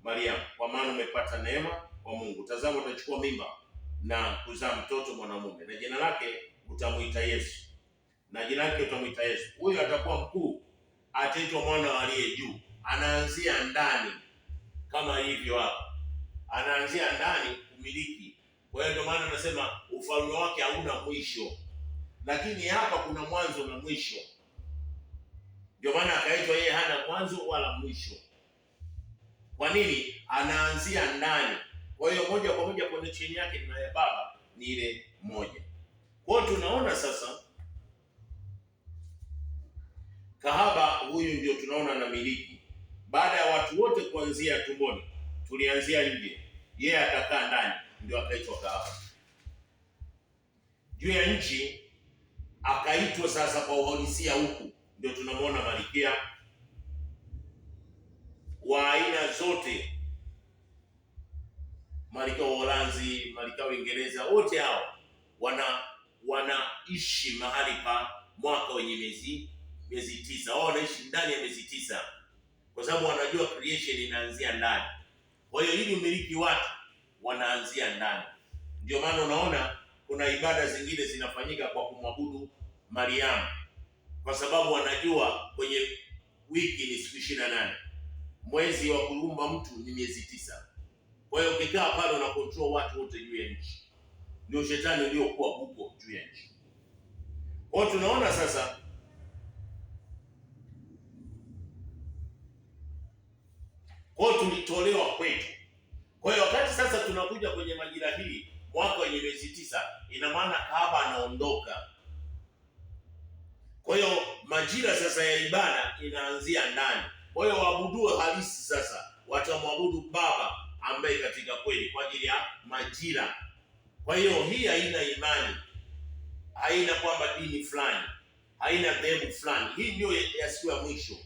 Mariamu, kwa maana umepata neema kwa Mungu. Tazama, utachukua mimba na kuzaa mtoto mwanamume, na jina lake utamuita Yesu, na jina lake utamuita Yesu. Huyu atakuwa mkuu, ataitwa mwana wa aliye juu. Anaanzia ndani kama hivyo hapa, anaanzia ndani kumiliki. Kwa hiyo ndio maana anasema ufalme wake hauna mwisho, lakini hapa kuna mwanzo na mwisho. Ndio maana akaitwa yeye hana mwanzo wala mwisho. Kwa nini? Anaanzia ndani. Kwa hiyo moja kwa moja connection yake na ya baba ni ile moja. Kwa hiyo tunaona sasa kahaba huyu ndio tunaona anamiliki. Baada ya watu wote kuanzia tumboni, tulianzia nje, yeye akakaa ndani, ndio akaitwa kahaba. Juu ya nchi akaitwa sasa kwa uhalisia huku, ndio tunamwona malikia wa aina zote, malikia wa Uholanzi, malikia wa Uingereza, wote hao wanaishi mahali pa mwaka wenye miezi 9. Wao wanaishi ndani ya miezi 9 kwa sababu wanajua creation inaanzia ndani. Kwa hiyo ili umiliki watu wanaanzia ndani. Ndio maana unaona kuna ibada zingine zinafanyika kwa kumwabudu Mariamu, kwa sababu wanajua kwenye wiki ni siku 28, mwezi wa kuumba mtu ni miezi 9. Kwa hiyo ukikaa pale una control watu wote juu ya nchi. Ndio shetani uliokuwa huko juu ya nchi. Kwa hiyo tunaona sasa kwa hiyo tulitolewa kwetu. Kwa hiyo wakati sasa tunakuja kwenye majira hii mwaka wenye miezi 9, ina maana kahaba anaondoka. Kwa hiyo majira sasa ya ibada inaanzia ndani. Kwa hiyo waabuduo halisi sasa watamwabudu Baba ambaye katika kweli kwa ajili ya majira. Kwa hiyo hii haina imani, haina kwamba dini fulani, haina dhehebu fulani. Hii ndio ya siku ya mwisho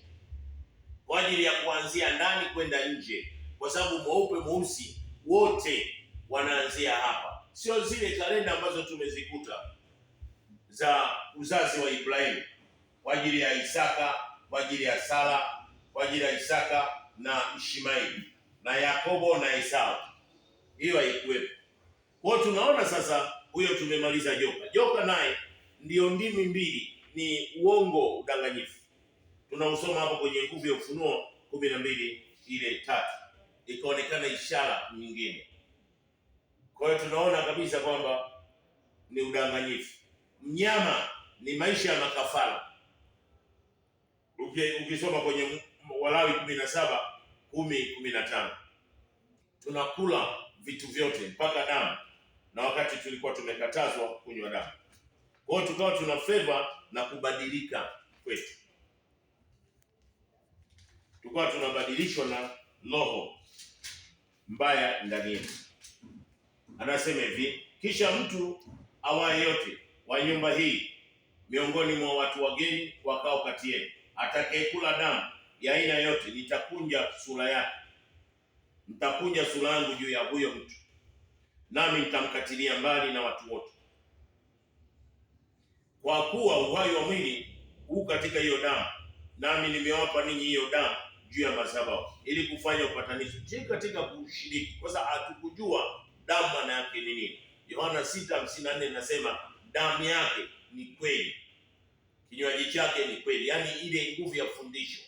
kwa ajili ya kuanzia ndani kwenda nje, kwa sababu mweupe mweusi wote wanaanzia hapa, sio zile kalenda ambazo tumezikuta za uzazi wa Ibrahimu kwa ajili ya Isaka, kwa ajili ya Sara, kwa ajili ya Isaka na Ishmaeli na Yakobo na Esau. Hiyo haikuwepo. Kwa hiyo tunaona sasa, huyo tumemaliza joka. Joka naye ndio ndimi mbili, ni uongo, udanganyifu. Tunausoma hapo kwenye nguvu ya Ufunuo 12:3, ikaonekana ishara nyingine. Kwa hiyo tunaona kabisa kwamba ni udanganyifu. Mnyama ni maisha ya makafara. Ukisoma kwenye Walawi 17:10-15, tunakula vitu vyote mpaka damu, na wakati tulikuwa tumekatazwa kunywa damu. Kwa hiyo tukawa tuna favor na kubadilika kwetu, tukawa tunabadilishwa na roho mbaya ndani yetu. Anasema hivi, kisha mtu awaye yote wa nyumba hii miongoni mwa watu wageni wakao kati yenu, atakayekula damu ya aina yote, nitakunja sura yake, nitakunja sura yangu juu ya huyo mtu, nami nitamkatilia mbali na watu wote. Kwa kuwa uhai wa mwili huu katika hiyo damu, nami nimewapa ninyi hiyo damu juu ya madhabahu ili kufanya upatanisho. Je, katika kushiriki, kwa sababu hatukujua damu maana yake ni nini. Yohana 6:54 inasema damu yake ni kweli, kinywaji chake ni kweli, yaani ile nguvu ya fundisho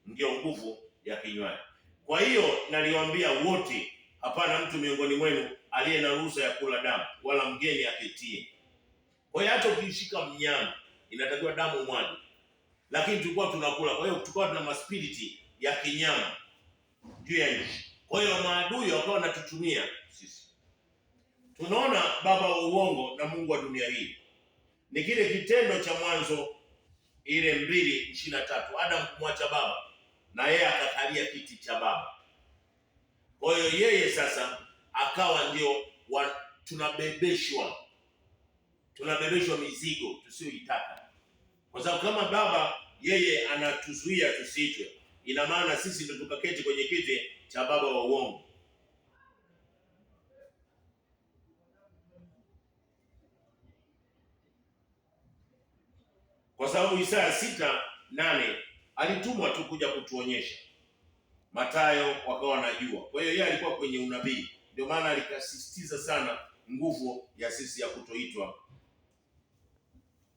ndiyo nguvu ya kinywaji. Kwa hiyo naliwaambia wote, hapana mtu miongoni mwenu aliye na ruhusa ya kula damu, wala mgeni aketie. Kwa hiyo hata ukishika mnyama inatakiwa damu mwage, lakini tulikuwa tunakula. Kwa hiyo tulikuwa tuna maspiriti ya kinyama juu ya nchi. Kwa hiyo maadui wakawa wanatutumia sisi. Tunaona baba wa uongo na mungu wa dunia hii ni kile kitendo cha Mwanzo ile 2:23, Adam kumwacha baba na yeye akakalia kiti cha baba. Kwa hiyo yeye sasa akawa ndio tunabebeshwa mizigo tusiyoitaka, kwa sababu kama baba yeye anatuzuia tusiitwe, ina maana sisi ndio tukaketi kwenye kiti cha baba wa uongo. Kwa sababu Isaya 6:8 alitumwa tu kuja kutuonyesha. Mathayo wakawa wanajua. Kwa hiyo yeye alikuwa kwenye unabii, ndio maana alikasisitiza sana nguvu ya sisi ya kutoitwa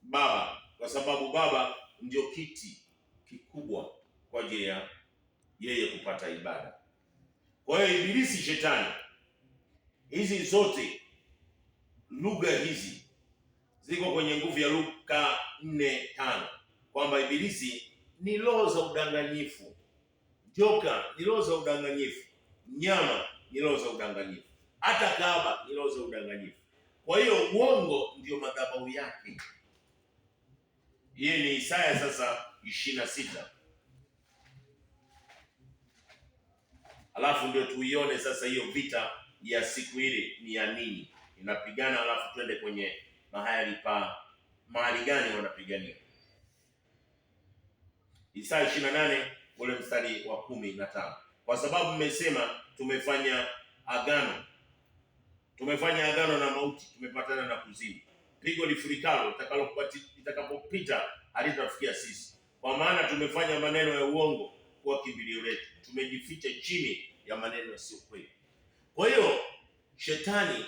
baba, kwa sababu baba ndio kiti kikubwa kwa ajili ya yeye kupata ibada. Kwa hiyo Ibilisi, Shetani, hizi zote lugha hizi ziko kwenye nguvu ya Luka 4:5 kwamba Ibilisi ni roho za udanganyifu, joka ni roho za udanganyifu, nyama ni roho za udanganyifu, hata kahaba ni roho za udanganyifu. Kwa hiyo uongo ndio madhabahu yake. Yeye ni Isaya sasa 26. Alafu ndio tuione sasa hiyo vita ya siku ile ni ya nini inapigana, alafu twende kwenye mahali pa mahali gani wanapigania. Isaya 28 ule mstari wa 15, kwa sababu mmesema tumefanya agano, tumefanya agano na mauti, tumepatana na kuzimu. Pigo lifurikalo litakapopita halitafikia sisi, kwa maana tumefanya maneno ya uongo kuwa kimbilio letu, tumejificha chini ya maneno yasiyo kweli. Kwa hiyo shetani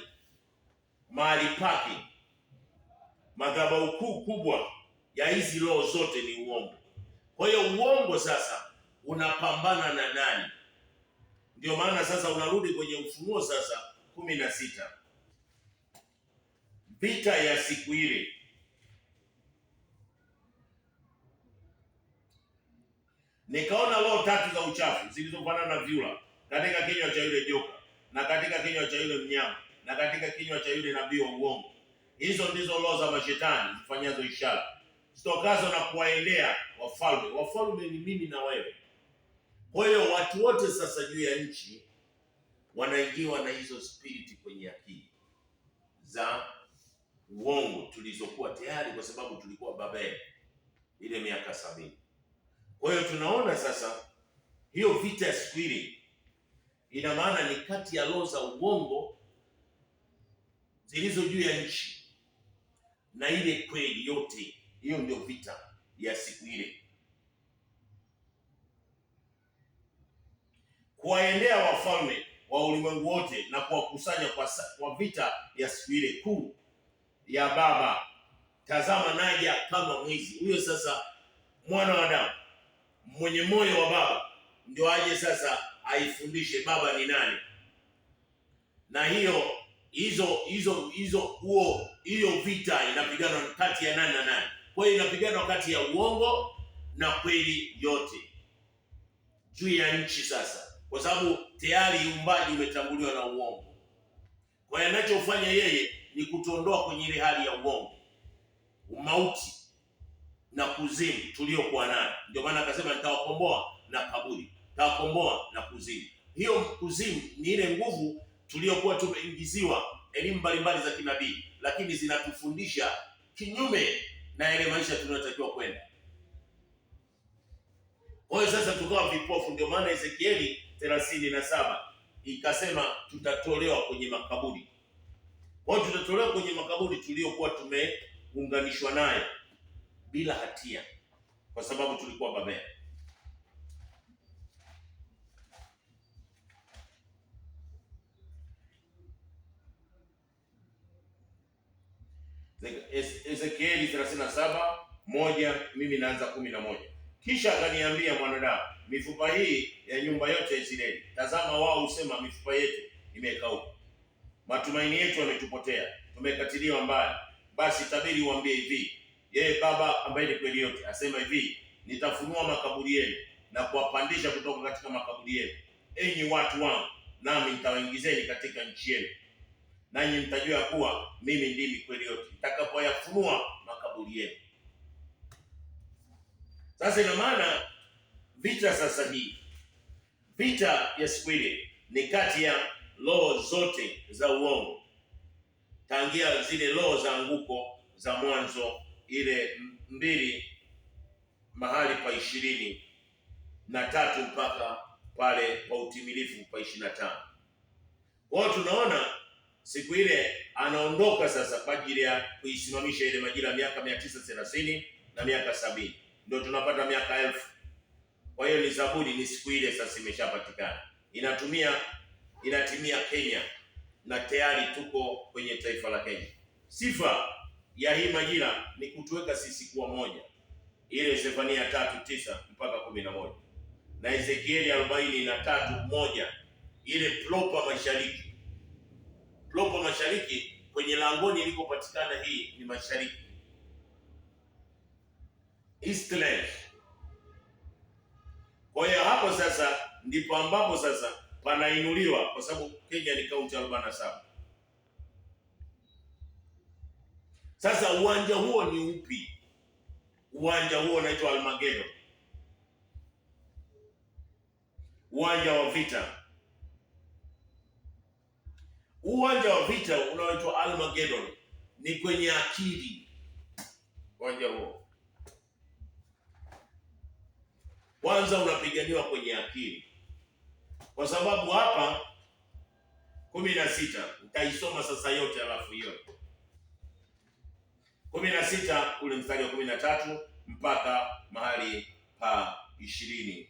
mahali pake, madhabahu kuu kubwa ya hizi roho zote ni uongo. Kwa hiyo uongo sasa unapambana na nani? Ndio maana sasa unarudi kwenye Ufunuo sasa 16, vita ya siku ile. Nikaona roho tatu za uchafu zilizofanana na vyura katika kinywa cha yule joka na katika kinywa cha yule mnyama na katika kinywa cha yule nabii wa uongo. Hizo ndizo roho za mashetani zifanyazo ishara, zitokazo na kuwaendea wafalme. Wafalme ni mimi na wewe. Kwa hiyo watu wote sasa juu ya nchi wanaingiwa na hizo spiriti kwenye akili za uongo tulizokuwa tayari, kwa sababu tulikuwa Babeli ile miaka 70. Kwa hiyo tunaona sasa hiyo vita ya siku ile, ina maana ni kati ya roho za uongo zilizo juu ya nchi na ile kweli yote. Hiyo ndio vita ya siku ile, kuwaendea wafalme wa ulimwengu wote na kuwakusanya kwa vita ya siku ile kuu ya Baba. Tazama naja kama mwizi. Huyo sasa mwana wa Adamu mwenye moyo wa Baba ndio aje sasa aifundishe Baba ni nani, na hiyo hizo hizo hizo huo hiyo vita inapiganwa kati ya nani na nani? Kwa hiyo inapiganwa kati ya uongo na kweli yote juu ya nchi sasa, kwa sababu tayari uumbaji umetanguliwa na uongo. Kwa hiyo anachofanya yeye ni kutuondoa kwenye ile hali ya uongo, umauti na kuzimu tuliokuwa nayo. Ndio maana akasema nitawakomboa na kaburi, nitawakomboa na kuzimu. Hiyo kuzimu ni ile nguvu tuliyokuwa tumeingiziwa elimu mbalimbali za kinabii, lakini zinatufundisha kinyume na yale maisha tunayotakiwa kwenda. Kwa hiyo sasa tukawa vipofu. Ndio maana Ezekieli 37 ikasema tutatolewa kwenye makaburi. Kwa hiyo tutatolewa kwenye makaburi tuliyokuwa tumeunganishwa nayo bila hatia, kwa sababu tulikuwa Babeli. Ezekieli 37:1, mimi naanza 11. Kisha akaniambia, mwanadamu, mifupa hii ya nyumba yote ya Israeli, tazama, wao husema mifupa yetu imekauka, matumaini yetu yametupotea, tumekatiliwa mbali. Basi tabiri uambie hivi, yeye Baba ambaye ni kweli yote asema hivi, nitafunua makaburi yenu na kuwapandisha kutoka katika makaburi yenu, enyi watu wangu, nami nitawaingizeni katika nchi yenu, nanyi mtajua kuwa mimi ndimi kweli yote, nitakapoyafunua makaburi yenu. Sasa ina maana vita sasa hii vita ya siku ile ni kati ya roho zote za uongo, tangia zile roho za anguko za Mwanzo ile 2 mahali pa 23 mpaka pale pa utimilifu pa 25. Kwa hiyo tunaona siku ile anaondoka sasa kwa ajili ya kuisimamisha ile majira ya miaka 930 na miaka 70, ndio tunapata miaka 1000. Kwa hiyo ni Zaburi, ni siku ile sasa imeshapatikana, inatimia Kenya, na tayari tuko kwenye taifa la Kenya. Sifa ya hii majira ni kutuweka sisi kuwa moja, ile Zefania 3:9 mpaka 11 na Ezekieli 43:1, ile propa mashariki. Propa mashariki kwenye langoni ilikopatikana hii ni mashariki, Eastland. Kwa hiyo hapo sasa ndipo ambapo sasa panainuliwa, kwa sababu Kenya ni kaunti 47. Sasa uwanja huo ni upi? Uwanja huo unaitwa Almageddon, uwanja wa vita. Uwanja wa vita unaoitwa Almageddon ni kwenye akili. Uwanja huo kwanza unapiganiwa kwenye akili, kwa sababu hapa 16 nitaisoma sasa yote, alafu hiyo 16 ule mstari wa 13 mpaka mahali pa 20.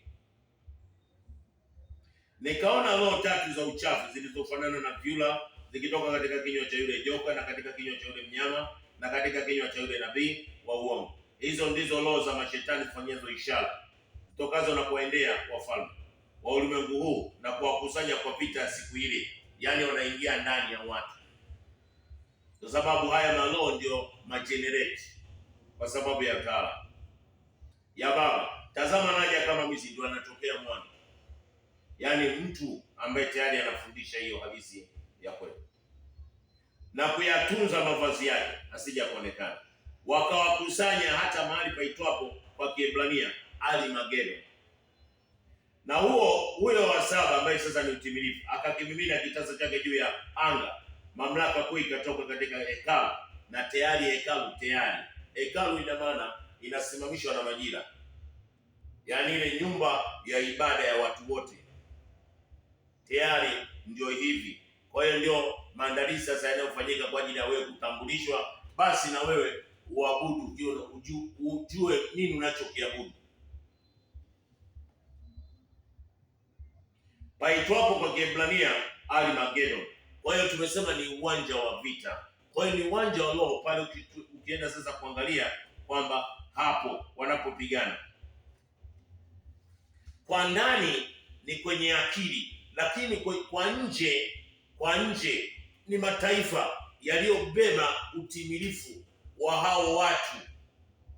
Nikaona roho tatu za uchafu zilizofanana na vyura zikitoka katika kinywa cha yule joka na katika kinywa cha yule mnyama na katika kinywa cha yule nabii wa uongo. Hizo ndizo roho za mashetani zifanyazo ishara, zitokazo na kuwaendea wafalme wa ulimwengu huu na kuwakusanya kwa vita ya siku ile. Yaani wanaingia ndani ya watu, kwa sababu haya maroho ndio magenerate kwa sababu ya tawala ya baba. Tazama naja kama mwizi, ndio anatokea mwana, yaani mtu ambaye tayari anafundisha hiyo halisi ya kweli na kuyatunza mavazi yake asija kuonekana. Wakawakusanya hata mahali paitwapo kwa Kiebrania Armageddon. Na huyo wa saba ambaye sasa ni utimilifu akakimimina kitasa chake juu ya anga, mamlaka kuu ikatoka katika hekalu, na tayari hekalu tayari hekalu ina maana inasimamishwa na majira, yaani ile nyumba ya ibada ya watu wote tayari ndio hivi. Kwa hiyo ndio maandalizi sasa yanayofanyika kwa ajili ya wewe kutambulishwa, basi na wewe uabudu, ujue nini unachokiabudu. Paitwapo kwa Kiebrania Armageddon. Kwa hiyo tumesema ni uwanja wa vita. Kwa hiyo ni uwanja wa roho pale, ukienda sasa kuangalia kwamba hapo wanapopigana kwa ndani ni kwenye akili, lakini kwa nje ni mataifa yaliyobeba utimilifu wa hao watu.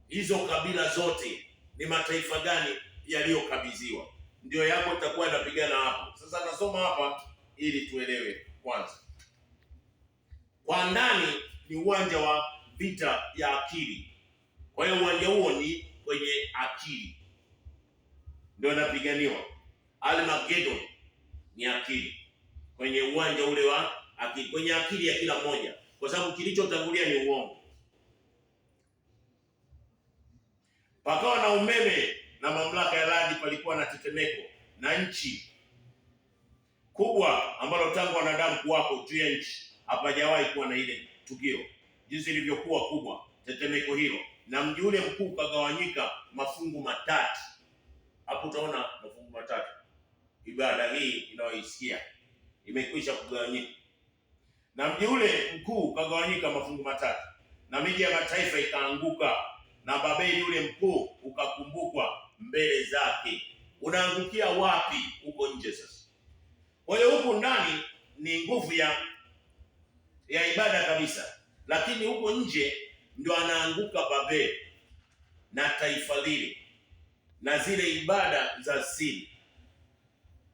Hizo kabila zote ni mataifa gani yaliyokabidhiwa? Ndio yako itakuwa inapigana hapo. Sasa nasoma hapa ili tuelewe kwanza. Kwa ndani ni uwanja wa vita ya akili. Kwa hiyo uwanja huo ni kwenye akili ndio inapiganiwa. Armageddon ni akili, kwenye uwanja ule wa akili, kwenye akili ya kila mmoja, kwa sababu kilichotangulia ni uongo. Pakawa na umeme na mamlaka ya radi, palikuwa na tetemeko na nchi kubwa ambalo tangu wanadamu kuwako juu ya nchi hapajawahi kuwa na ile tukio jinsi ilivyokuwa kubwa tetemeko hilo, na mji ule mkuu ukagawanyika mafungu matatu. Hapo utaona mafungu matatu. Ibada hii inayoisikia imekwisha kugawanyika, na mji ule mkuu ukagawanyika mafungu matatu, na miji ya mataifa ikaanguka, na Babeli ule mkuu ukakumbukwa mbele zake. Unaangukia wapi? Huko nje sasa. Kwa hiyo huku ndani ni nguvu ya ibada kabisa, lakini huko nje ndio anaanguka Babeli na taifa lile na zile ibada za siri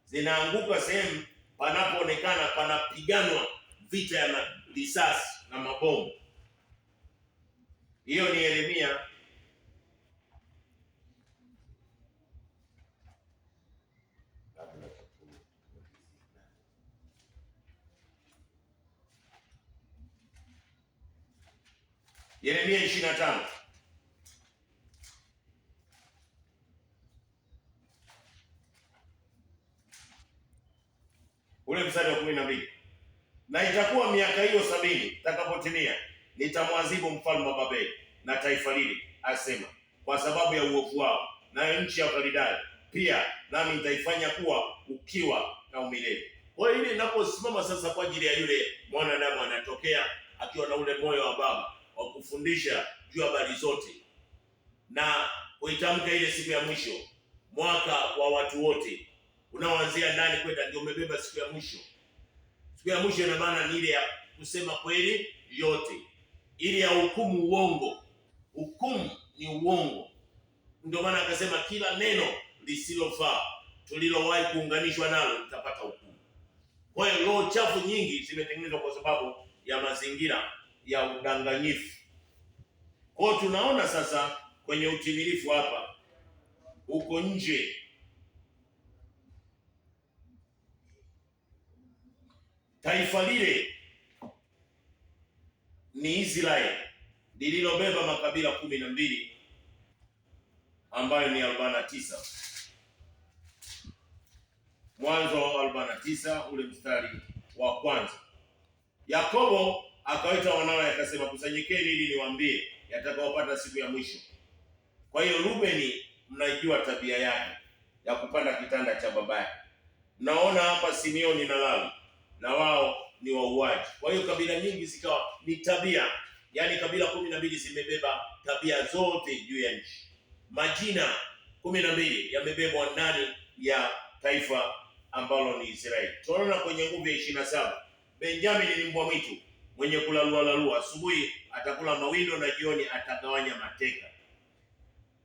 zinaanguka sehemu panapoonekana panapiganwa vita ya risasi na mabomu. Hiyo ni Yeremia 25. Ule mstari wa 12. Na itakuwa miaka hiyo 70 itakapotimia, nitamwadhibu mfalme wa Babeli na taifa lile, asema, kwa sababu ya uovu wao, nayo nchi ya Kaldayo pia nami nitaifanya kuwa ukiwa na umilele. Kwa hiyo ile inaposimama sasa kwa ajili ya yule mwanadamu anatokea akiwa na ule moyo wa baba wa kufundisha juu ya habari zote na kuitamka ile siku ya mwisho, mwaka wa watu wote unaoanzia ndani kwenda, ndio umebeba siku ya mwisho. Siku ya mwisho ina maana ni ile ya kusema kweli yote, ile ya hukumu uongo. Hukumu ni uongo, ndio maana akasema kila neno lisilofaa tulilowahi kuunganishwa nalo litapata hukumu. Kwa hiyo roho chafu nyingi zimetengenezwa kwa sababu ya mazingira ya udanganyifu. Kwa hiyo tunaona sasa kwenye utimilifu hapa huko nje taifa lile ni Israeli lililobeba makabila 12 ambayo ni 49. Mwanzo wa 49 ule mstari wa kwanza. Yakobo akawaita wanawe akasema, kusanyikeni ili niwaambie yatakayopata siku ya mwisho. Kwa hiyo Rubeni, mnaijua tabia yake ya kupanda kitanda cha babaye. Naona hapa Simeoni na Lawi na wao ni wauaji. Kwa hiyo kabila nyingi zikawa ni tabia, yaani kabila 12 zimebeba tabia zote juu ya nchi. Majina 12 yamebebwa ndani ya taifa ambalo ni Israeli. Tunaona kwenye nguvu ya 27, Benjamin ni mbwa mwitu mwenye kulalua lalua, asubuhi atakula mawindo na jioni atagawanya mateka.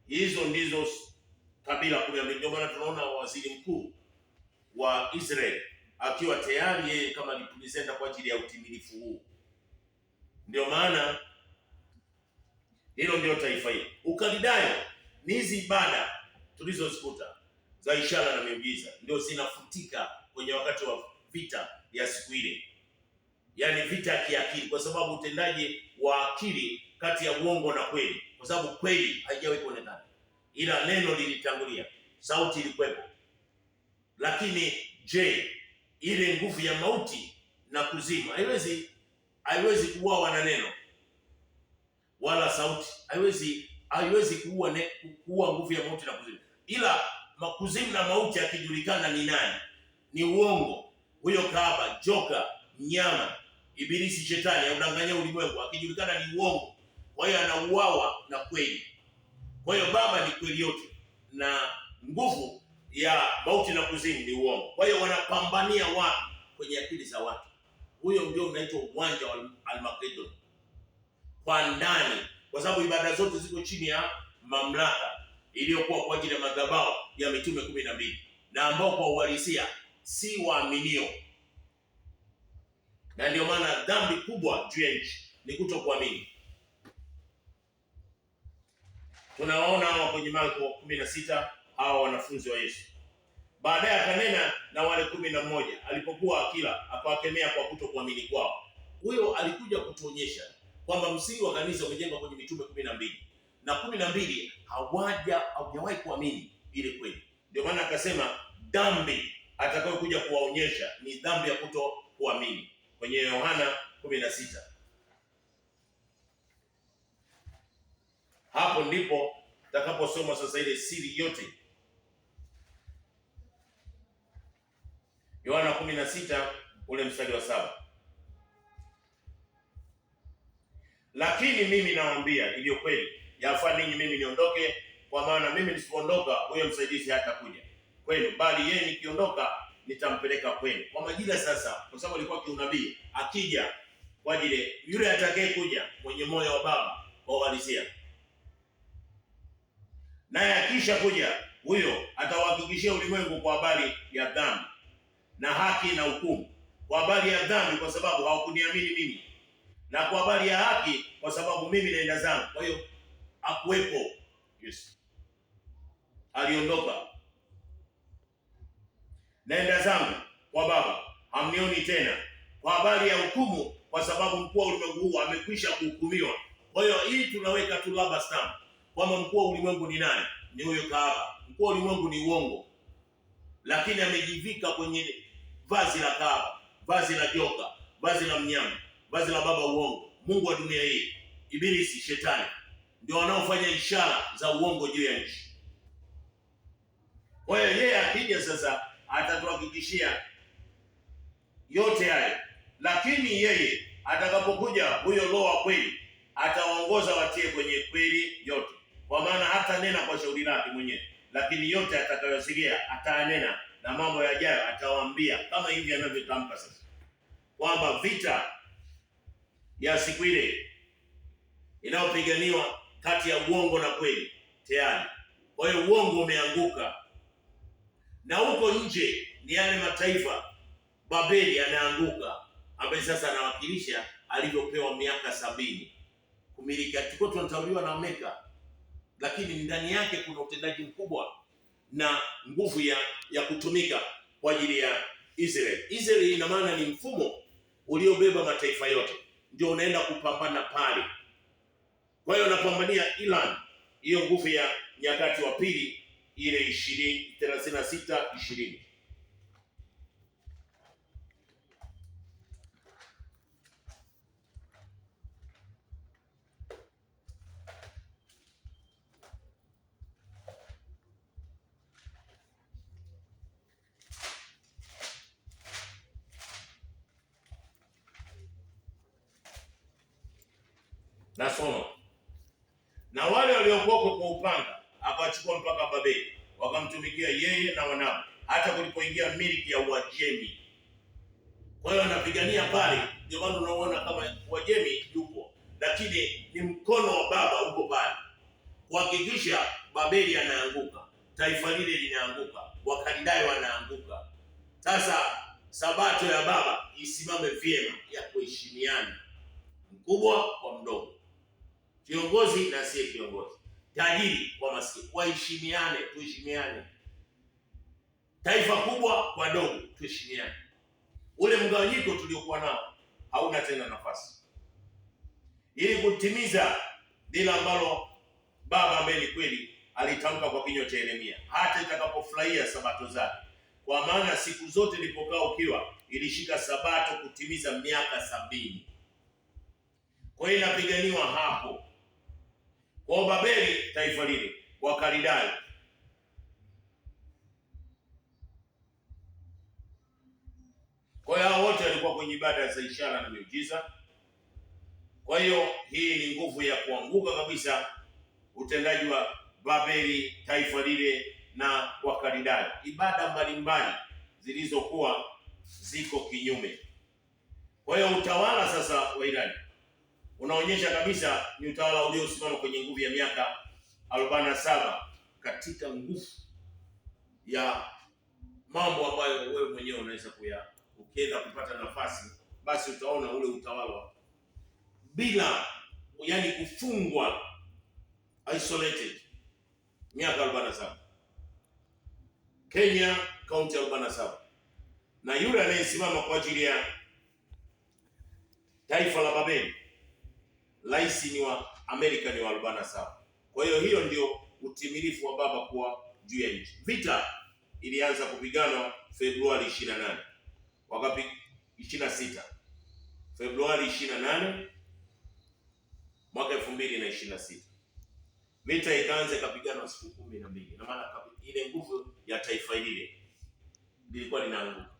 Hizo ndizo kabila 12. Ndio maana tunaona waziri mkuu wa Israeli akiwa tayari yeye kama representer kwa ajili ya utimilifu huu. Ndio maana hilo ndio taifa hili. Ukalidayo ni hizi ibada tulizozikuta za ishara na miujiza, ndio zinafutika kwenye wakati wa vita ya siku ile, yaani vita ya kiakili, kwa sababu utendaji wa akili kati ya uongo na kweli, kwa sababu kweli haijawahi kuonekana, ila neno lilitangulia, sauti ilikuwepo. Lakini je, ile nguvu ya mauti na kuzimu haiwezi kuuawa na neno wala sauti, haiwezi kuua nguvu ya mauti na kuzimu. Ila kuzimu na mauti akijulikana ni nani, ni uongo huyo, kahaba, joka, mnyama, ibilisi, shetani audanganya ulimwengu, akijulikana ni uongo. Kwa hiyo anauawa na kweli. Kwa hiyo baba ni kweli yote na nguvu ya mauti na kuzimu ni uongo. Kwa hiyo wanapambania wapi? Kwenye akili za watu. Huyo ndio unaitwa uwanja wa Almagedon kwa ndani, kwa sababu ibada zote ziko chini ya mamlaka iliyokuwa kwa ajili ya madhabahu ya mitume 12 na ambao kwa uhalisia si waaminio. Na ndio maana dhambi kubwa juu ya nchi ni kutokuamini. Tunawaona hawa kwenye Marko 16, hawa wanafunzi wa Yesu. Baadaye akanena na wale 11 alipokuwa akila, akawakemea kwa kutokuamini kwao. Huyo alikuja kutuonyesha kwamba msingi wa kanisa umejengwa kwenye mitume 12 na 12 hawajawahi kuamini ile kweli. Ndio maana akasema dhambi atakayokuja kuwaonyesha ni dhambi ya kutokuamini kwenye Yohana 16. Hapo ndipo tutakaposoma sasa ile siri yote. Yohana 16 ule mstari wa 7. Lakini mimi nawaambia iliyo kweli, yafaa ninyi mimi niondoke, kwa maana mimi nisipoondoka, huyo msaidizi hatakuja kwenu, bali yeye nikiondoka nitampeleka kwenu. Kwa majira sasa, kwa sababu alikuwa kiunabii, akija kwa ajili yule atakaye kuja mwenye moyo wa Baba kwa uhalisia, naye akisha kuja huyo atawahakikishia ulimwengu kwa habari ya dhambi na haki na hukumu. Kwa habari ya dhambi, kwa sababu hawakuniamini mimi, na kwa habari ya haki, kwa sababu mimi naenda zangu. Kwa hiyo hakuwepo Yesu, aliondoka. Naenda zangu kwa Baba, hamnioni tena. Kwa habari ya hukumu, kwa sababu mkuu wa ulimwengu huu amekwisha kuhukumiwa. Kwa hiyo hii tunaweka tu rubber stamp kwamba mkuu wa ulimwengu ni nani? Ni huyo kahaba. Mkuu wa ulimwengu ni uongo, lakini amejivika kwenye vazi la kahaba, vazi la joka, vazi la mnyama, vazi la baba uongo, mungu wa dunia hii, Ibilisi, Shetani, ndio wanaofanya ishara za uongo juu ya nchi. Kwa hiyo yeye akija sasa atatuhakikishia yote hayo, lakini yeye atakapokuja, huyo Roho wa kweli atawaongoza watie kwenye kweli yote, kwa maana hata nena kwa shauri lake mwenyewe, lakini yote atakayosikia atanena, na mambo yajayo atawaambia, kama hivi anavyotamka sasa kwamba vita ya siku ile inayopiganiwa kati ya uongo na kweli tayari. Kwa hiyo uongo umeanguka, na huko nje ni yale mataifa, Babeli anaanguka, ambaye sasa anawakilisha alivyopewa miaka 70 kumiliki. Tulikuwa tunatawaliwa na Amerika, lakini ndani yake kuna utendaji mkubwa na nguvu ya kutumika kwa ajili ya Israel. Israel ina maana ni mfumo uliobeba mataifa yote, ndio unaenda kupambana pale. Kwa hiyo unapambania Iran, hiyo nguvu ya Nyakati wa Pili ile 36:20. Nasoma. Na wale waliokuwa kwa upanga akawachukua mpaka Babeli, wakamtumikia yeye na wanawe, hata kulipoingia miliki ya Uajemi. Kwa hiyo anapigania pale, ndio maana unaona kama Uajemi yupo, lakini ni mkono wa Baba uko pale kuhakikisha Babeli anaanguka, taifa lile linaanguka, Wakaldayo wanaanguka. Sasa sabato ya Baba isimame vyema, ya kuheshimiana, mkubwa kwa mdogo, kiongozi na asiye kiongozi, tajiri kwa maskini, waheshimiane, tuheshimiane. Taifa kubwa kwa dogo, tuheshimiane. Ule mgawanyiko tuliokuwa nao hauna tena nafasi, ili kutimiza lile ambalo Baba ambaye ni kweli alitamka kwa kinywa cha Yeremia, hata itakapofurahia sabato zake. Kwa maana siku zote ilipokaa ukiwa, ilishika sabato kutimiza miaka 70. Kwa hiyo inapiganiwa hapo. Kwa Babeli, taifa lile, Wakaldayo. Kwa hiyo hao wote walikuwa kwenye ibada za ishara na miujiza. Kwa hiyo hii ni nguvu ya kuanguka kabisa utendaji wa Babeli, taifa lile na Wakaldayo, ibada mbalimbali zilizokuwa ziko kinyume. Kwa hiyo utawala sasa wa Irani unaonyesha kabisa ni utawala uliosimama kwenye nguvu ya miaka 47 katika nguvu ya mambo ambayo wewe mwenyewe unaweza ukienda kupata nafasi, basi utaona ule utawala bila yani kufungwa, isolated, miaka 47. Kenya kaunti 47, na yule anayesimama kwa ajili ya taifa la Babeli, rais ni wa Amerika ni wa 47. Kwa hiyo hiyo ndio utimilifu wa Baba kuwa juu ya nchi. Vita ilianza kupiganwa Februari 28 wakapi 26 Februari 28 mwaka 2026. Vita ikaanza ikapiganwa siku 12. Na maana ile nguvu ya taifa lile lilikuwa linaanguka.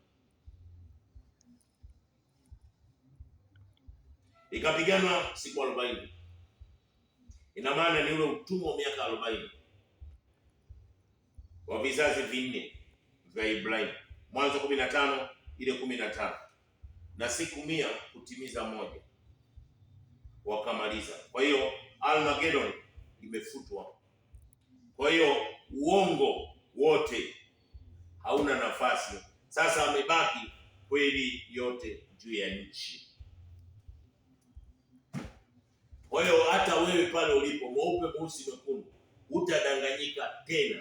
Ikapiganwa siku 40. Ina maana ni ule utumwa wa miaka 40 wa vizazi vinne vya Ibrahim. Mwanzo 15 ile 15, na siku 100 kutimiza moja, wakamaliza. Kwa hiyo Armageddon imefutwa. Kwa hiyo uongo wote hauna nafasi sasa, amebaki kweli yote juu ya nchi. Kwa hiyo hata wewe pale ulipo, mweupe, mweusi, mwekundu, utadanganyika tena.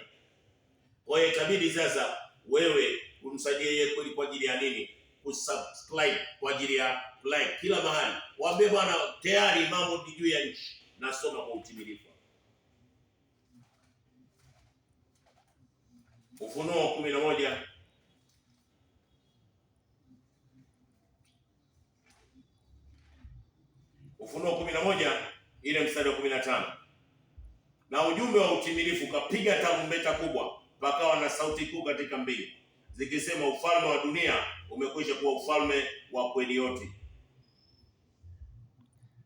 Kwa hiyo itabidi sasa wewe umsaidie yeye kweli kwa ajili ya nini? Kusubscribe kwa ajili ya like kila mahali, waambie bwana, tayari mambo ni juu ya nchi, nasoma kwa utimilifu. Ufunuo 11 Ufunuo 11 ile mstari wa 15, na ujumbe wa utimilifu ukapiga tarumbeta kubwa, pakawa na sauti kuu katika mbingu zikisema, ufalme wa dunia umekwisha kuwa ufalme wa kweli yote,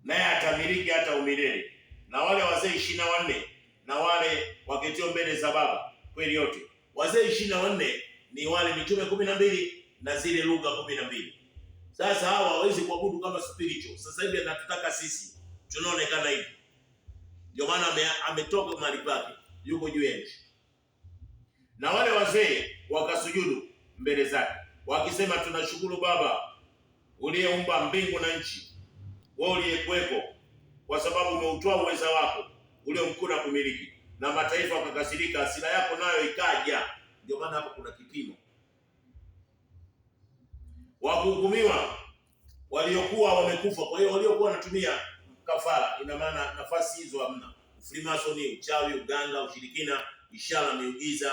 naye atamiliki hata umilele. Na wale wazee 24 na wale waketio mbele za Baba kweli yote. Wazee 24 ni wale mitume 12 na zile lugha 12. Sasa hawa hawawezi kuabudu kama spiritual. Sasa hivi anatutaka sisi tunaonekana hivi, ndio maana ametoka mahali pake, yuko juu ya nchi. Na wale wazee wakasujudu mbele zake wakisema, tunashukuru Baba uliyeumba mbingu na nchi, wewe uliyekuweko, kwa sababu umeutoa uweza wako ulio mkuu na kumiliki, na mataifa wakakasirika, hasira yako nayo ikaja. Ndio maana hapo kuna kipimo wakuhukumiwa waliokuwa wamekufa. Kwa hiyo waliokuwa wanatumia kafara, ina maana nafasi hizo hamna. Freemasoni, uchawi, uganga, ushirikina, ishara, miujiza,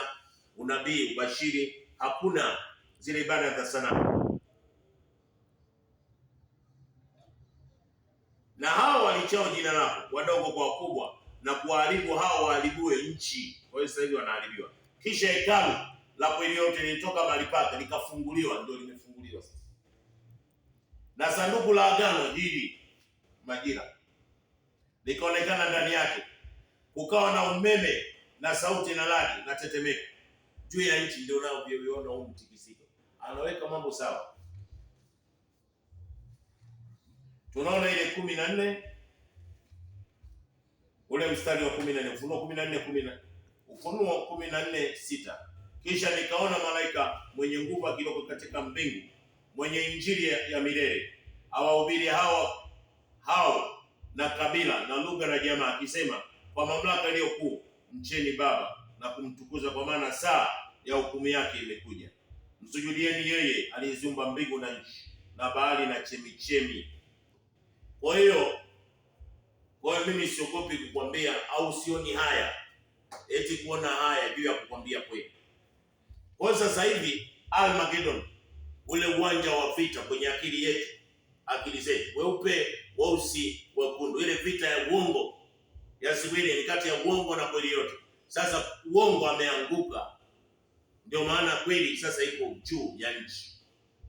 unabii, ubashiri, hakuna zile ibada za sanamu. Na hao walichao jina lako, wadogo kwa wakubwa, na kuwaharibu hao waharibue nchi. Kwa hiyo sasa hivi wanaharibiwa. Kisha hekalu la kweli yote lilitoka mahali pake likafunguliwa, ndio limefunguliwa sasa, na sanduku la agano hili majira likaonekana ndani yake, kukawa na umeme na sauti na radi na tetemeko juu ya nchi. Ndio nao viona huu mtikisiko, anaweka mambo sawa. Tunaona ile 14 ule mstari wa 14, Ufunuo 14:10, Ufunuo 14:6. Kisha nikaona malaika mwenye nguvu akitoka katika mbingu, mwenye injili ya milele, awahubiri hao na kabila na lugha na jamaa, akisema kwa mamlaka iliyo kuu, mcheni Baba na kumtukuza, kwa maana saa ya hukumu yake imekuja. Msujudieni yeye aliyeziumba mbingu na nchi na bahari na chemichemi. Kwa hiyo mimi siogopi kukwambia, au sioni haya eti kuona haya juu ya kukwambia kweli. Kwa sasa hivi Armageddon, ule uwanja wa vita kwenye akili yetu, akili zetu, weupe, weusi, wekundu, ile vita ya uongo ya siku ile ni kati ya uongo na kweli yote. Sasa uongo ameanguka, ndio maana kweli sasa iko juu ya nchi.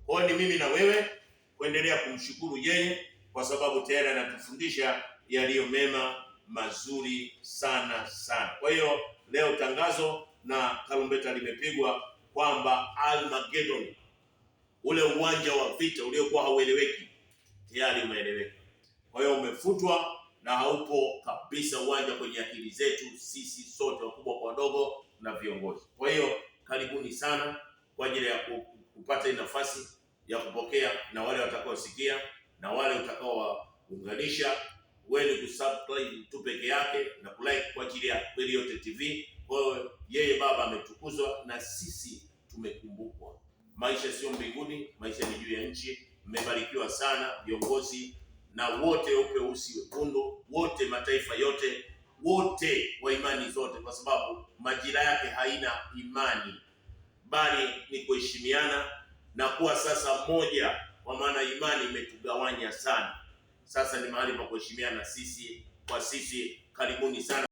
Kwa hiyo ni mimi na wewe kuendelea kumshukuru yeye kwa sababu tayari anatufundisha yaliyo mema mazuri sana sana. Kwa hiyo leo tangazo na tarumbeta limepigwa kwamba Armageddon, ule uwanja wa vita uliokuwa haueleweki tayari umeeleweka. Kwa hiyo umefutwa na haupo kabisa uwanja kwenye akili zetu sisi sote, wakubwa kwa wadogo na viongozi. Kwa hiyo karibuni sana kwa ajili ya kupata hii nafasi ya kupokea, na wale watakaosikia na wale utakaowaunganisha. Wewe ni kusubscribe tu peke yake na kulike kwa ajili ya Kweli Yote TV. Kwa hiyo yeye Baba ametukuzwa na sisi tumekumbukwa. Maisha sio mbinguni, maisha ni juu ya nchi. Mmebarikiwa sana viongozi na wote, weupe, weusi, wekundu, wote, mataifa yote, wote wa imani zote, kwa sababu majira yake haina imani, bali ni kuheshimiana na kuwa sasa moja, kwa maana imani imetugawanya sana. Sasa ni mahali pa kuheshimiana sisi kwa sisi. Karibuni sana.